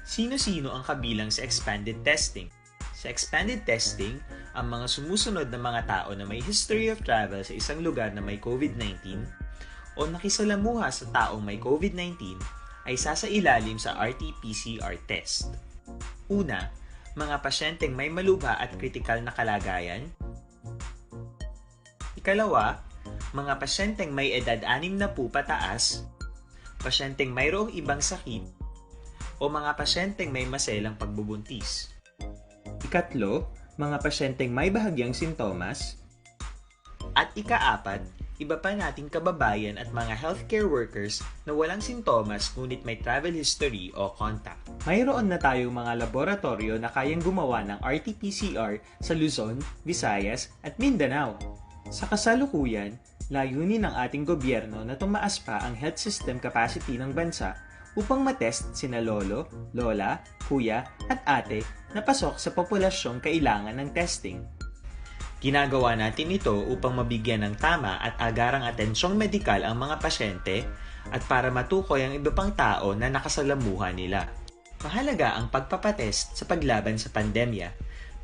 Sino-sino ang kabilang sa expanded testing? Sa expanded testing, ang mga sumusunod na mga tao na may history of travel sa isang lugar na may COVID nineteen o nakisalamuha sa taong may COVID nineteen ay sasailalim sa R T P C R test. Una, mga pasyenteng may malubha at kritikal na kalagayan. Ikalawa, mga pasyenteng may edad anim na po pataas, pasyenteng mayroong ibang sakit, o mga pasyenteng may maselang pagbubuntis. Ikatlo, mga pasyenteng may bahagyang sintomas. At ikaapat, iba pa nating kababayan at mga healthcare workers na walang sintomas ngunit may travel history o contact. Mayroon na tayong mga laboratoryo na kayang gumawa ng R T P C R sa Luzon, Visayas, at Mindanao. Sa kasalukuyan, layunin ng ating gobyerno na tumaas pa ang health system capacity ng bansa upang matest sina lolo, lola, kuya, at ate na pasok sa populasyong kailangan ng testing. Ginagawa natin ito upang mabigyan ng tama at agarang atensyong medikal ang mga pasyente at para matukoy ang iba pang tao na nakasalamuha nila. Mahalaga ang pagpapatest sa paglaban sa pandemya,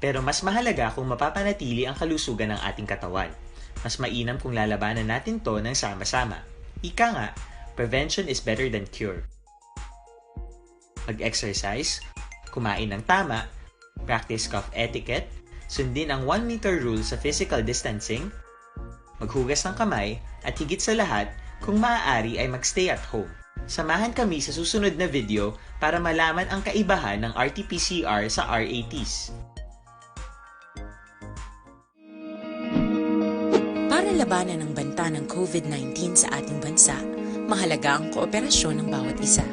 pero mas mahalaga kung mapapanatili ang kalusugan ng ating katawan. Mas mainam kung lalabanan natin 'to ng sama-sama. Ika nga, prevention is better than cure. Mag-exercise, kumain ng tama, practice cough etiquette, sundin ang one meter rule sa physical distancing, maghugas ng kamay, at higit sa lahat, kung maaari ay mag-stay at home. Samahan kami sa susunod na video para malaman ang kaibahan ng R T P C R sa R A Ts. Para labanan ang banta ng COVID nineteen sa ating bansa, mahalaga ang kooperasyon ng bawat isa.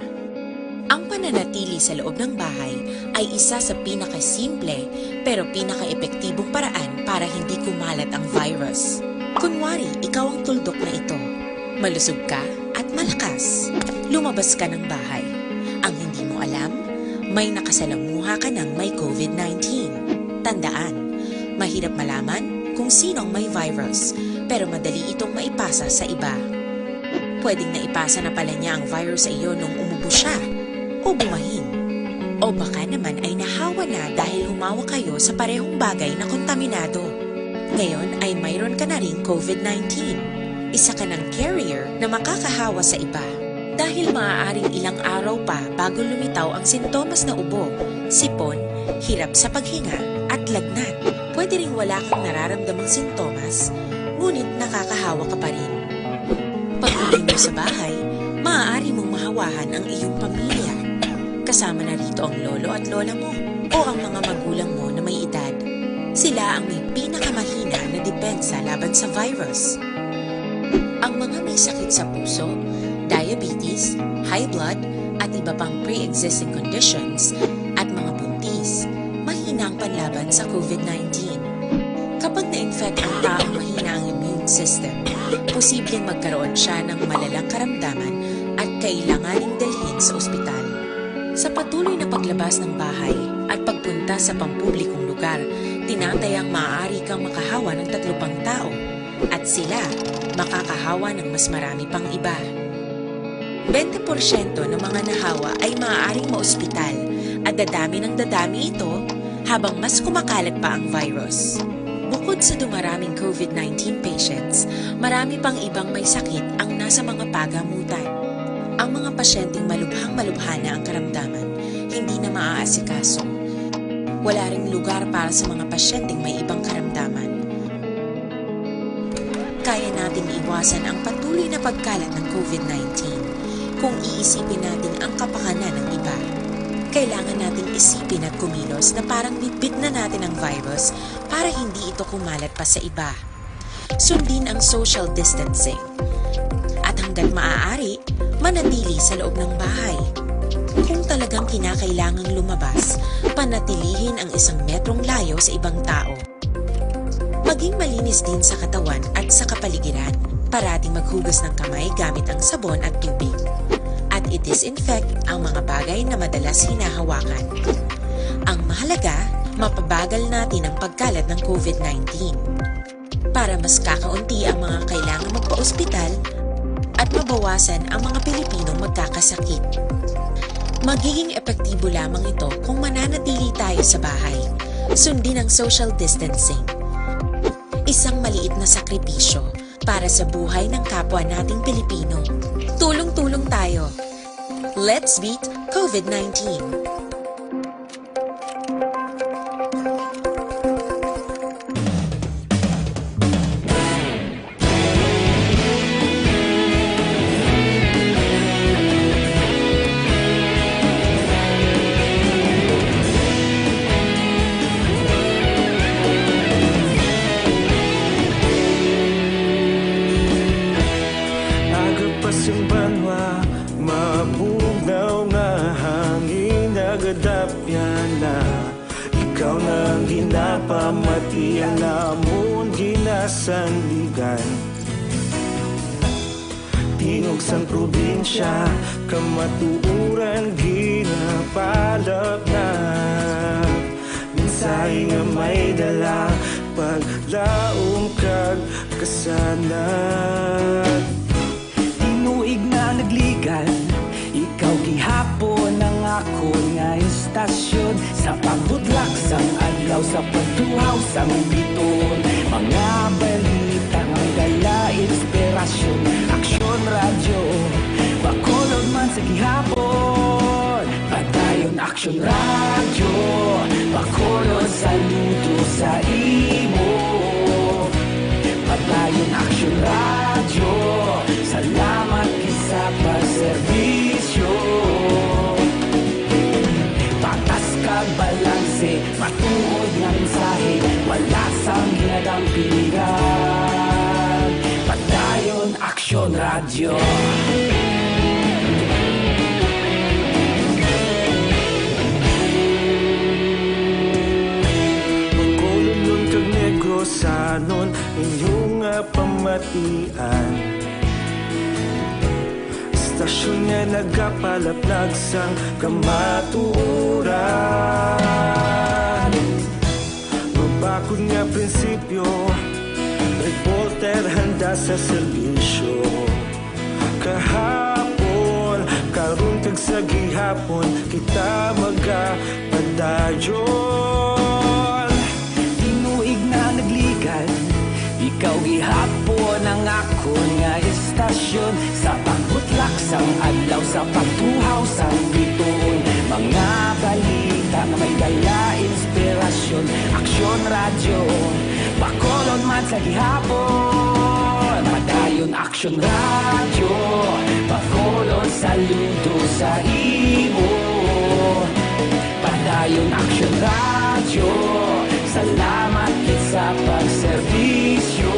Ang pananatili sa loob ng bahay ay isa sa pinakasimple pero pinakaepektibong paraan para hindi kumalat ang virus. Kunwari, ikaw ang tuldok na ito. Malusog ka at malakas. Lumabas ka ng bahay. Ang hindi mo alam, may nakasalamuha ka ng may COVID nineteen. Tandaan, mahirap malaman kung sino ang may virus, pero madali itong maipasa sa iba. Pwedeng naipasa na pala niya ang virus sa iyo nung umubo siya, o bumahin. O baka naman ay nahawa na dahil humawak kayo sa parehong bagay na kontaminado. Ngayon ay mayroon ka na ring COVID nineteen. Isa ka ng carrier na makakahawa sa iba. Dahil maaaring ilang araw pa bago lumitaw ang sintomas na ubo, sipon, hirap sa paghinga, at lagnat. Pwede ring wala kang nararamdamang sintomas, ngunit nakakahawa ka pa rin. Pag-uwi mo sa bahay, maaari mong mahawahan ang iyong pamilya. Kasama na rito ang lolo at lola mo o ang mga magulang mo na may edad. Sila ang may pinakamahina na depensa laban sa virus. Ang mga may sakit sa puso, diabetes, high blood, at iba pang pre-existing conditions, at mga buntis, mahina ang panlaban sa COVID nineteen. Kapag na-infect ang taong mahina ang immune system, posibleng magkaroon siya ng malalang karamdaman at kailanganing dalhin sa ospital. Sa patuloy na paglabas ng bahay at pagpunta sa pampublikong lugar, Tinatayang maaari kang makahawa ng tatlo pang tao, at sila makakahawa ng mas marami pang iba. Bente porsyento ng mga nahawa ay maaaring maospital, at dadami ng dadami ito habang mas kumakalat pa ang virus. Bukod sa dumaraming COVID nineteen patients, marami pang ibang may sakit ang nasa mga pagamutan. Ang mga pasyenteng malubhang-malubha na ang karamdaman, hindi na maaasikaso. Wala ring lugar para sa mga pasyenteng may ibang karamdaman. Kaya nating iwasan ang patuloy na pagkalat ng COVID nineteen kung iisipin natin ang kapakanan ng iba. Kailangan nating isipin at kumilos na parang bitbit na natin ang virus para hindi ito kumalat pa sa iba. Sundin ang social distancing. At hanggat maaari, manatili sa loob ng bahay. Kung talagang kinakailangang lumabas, panatilihin ang isang metrong layo sa ibang tao. Maging malinis din sa katawan at sa kapaligiran. Parating maghugas ng kamay gamit ang sabon at tubig. At i-disinfect ang mga bagay na madalas hinahawakan. Ang mahalaga, mapabagal natin ang pagkalat ng COVID nineteen. Para mas kakaunti ang mga kailangang magpaospital at mabawasan ang mga Pilipinong magkakasakit. Magiging epektibo lamang ito kung mananatili tayo sa bahay, sundin ang social distancing. Isang maliit na sakripisyo para sa buhay ng kapwa nating Pilipino. Tulong-tulong tayo. Let's beat COVID nineteen. Aga pa sing banwa, mabugnaw nga hangin nagadapyan na. Ikaw na ang ginapamati, ang amon ginasandigan. Tingog sang probinsya, kamatuoran ginapalapnap. Mensahe nga may dala, paglaom kag kasanag. Tinuig na nagligan, ikaw gihapon ang akon nga istasyon. Sa pagbutlak sang adlaw, sa pagtuhaw sang bituon, mga balita nga may dala inspirasyon. Aksyon Radyo, Bacolod man sa gihapon. Padayon Aksyon Radyo, Bacolod, saludo sa imo. Padayon Aksyon Radyo, salamat gid sa pagserbisyo. Patas kag balanse, matuod nga mensahe, wala sang ginadampigan. Padayon Aksyon Radyo. Bacolodnon kag Negrosanon, inyo nga pamatian. Istasyon nga nagapalaplag sang kamatuoran. Mabakod nga prinsipyo, reporter handa sa serbisyo. Kahapon, karon kag sa gihapon, kita magapadayon. Tinuig na nagligan, ikaw gihapon ang akon nga istasyon. Sa pagbutlak sang adlaw, sa pagtuhaw sang bituon, mga balita nga may dala inspirasyon. Aksyon Radyo, Bacolod man sa gihapon. Padayon Aksyon Radyo, Bacolod, saludo sa imo. Padayon Aksyon Radyo, salamat gid sa pagserbisyo.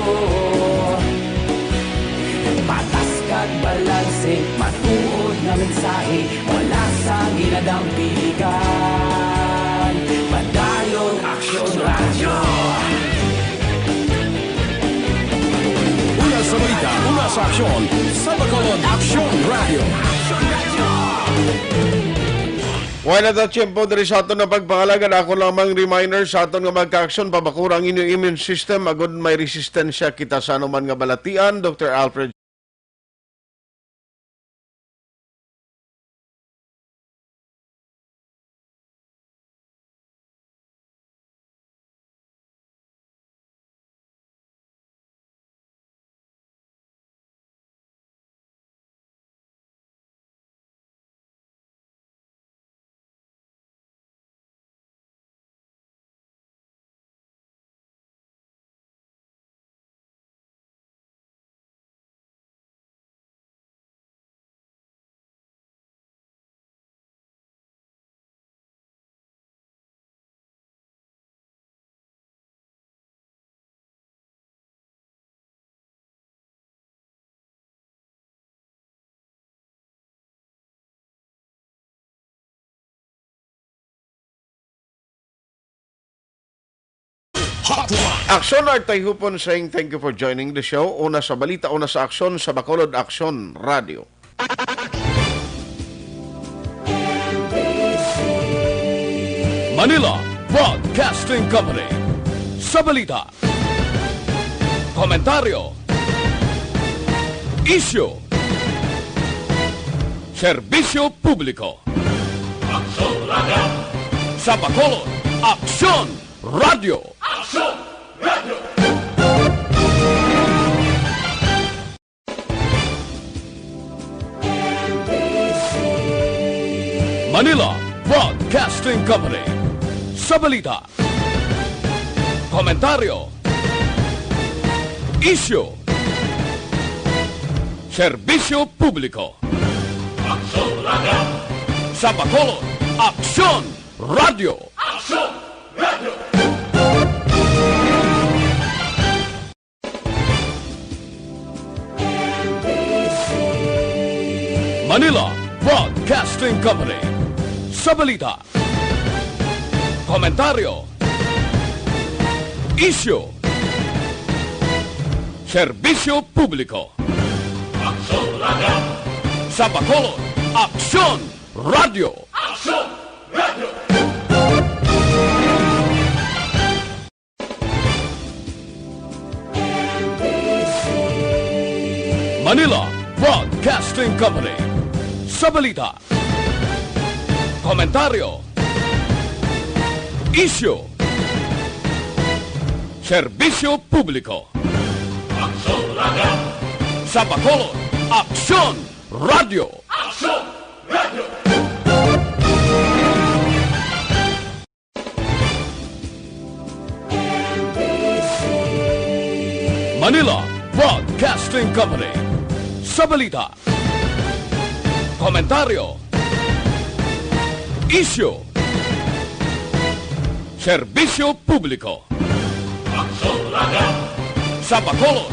Patas kag balanse, matuod nga mensahe, wala sang ginadampigan. Padayon Aksyon Radyo. Una sa balita, una sa aksyon, sa Bacolod Aksyon Radyo. Aksyon Radyo. Wala ta tiyempo diri sa aton nga pagpangalagad. Ako lamang reminder sa aton nga magka-aksyon, pabakura ang inyong immune system, agud may resistensya kita sa anuman nga balatian. Doktor Alfred. Hotline. Aksyon, Art Tayhupon saying thank you for joining the show. Una sa balita, una sa aksyon, sa Bacolod Aksyon Radio. Manila Broadcasting Company. Sa balita, komentaryo, isyu, serbisyo publiko. Aksyon Radio. Sa Bacolod, Aksyon Radio. Aksyon Radio. Manila Broadcasting Company. Sa balita, komentaryo, isyu, serbisyo publiko. Aksyon Radio. Sa Bacolod, Aksyon Radio. Aksyon Radio. Manila Broadcasting Company. Sa balita, komentaryo, isyu, serbisyo publiko. Aksyon Radio. Sa Bacolod, Aksyon Radio. Aksyon Radio. Manila Broadcasting Company. Sa balita, komentaryo, isyu, serbisyo publiko. Aksyon Radio. Sa Bacolod, Aksyon Radio. Aksyon Radio. Manila Broadcasting Company. Sa balita, komentaryo, isyu, serbisyo publiko. Aksyon Radio. Sa Bacolod,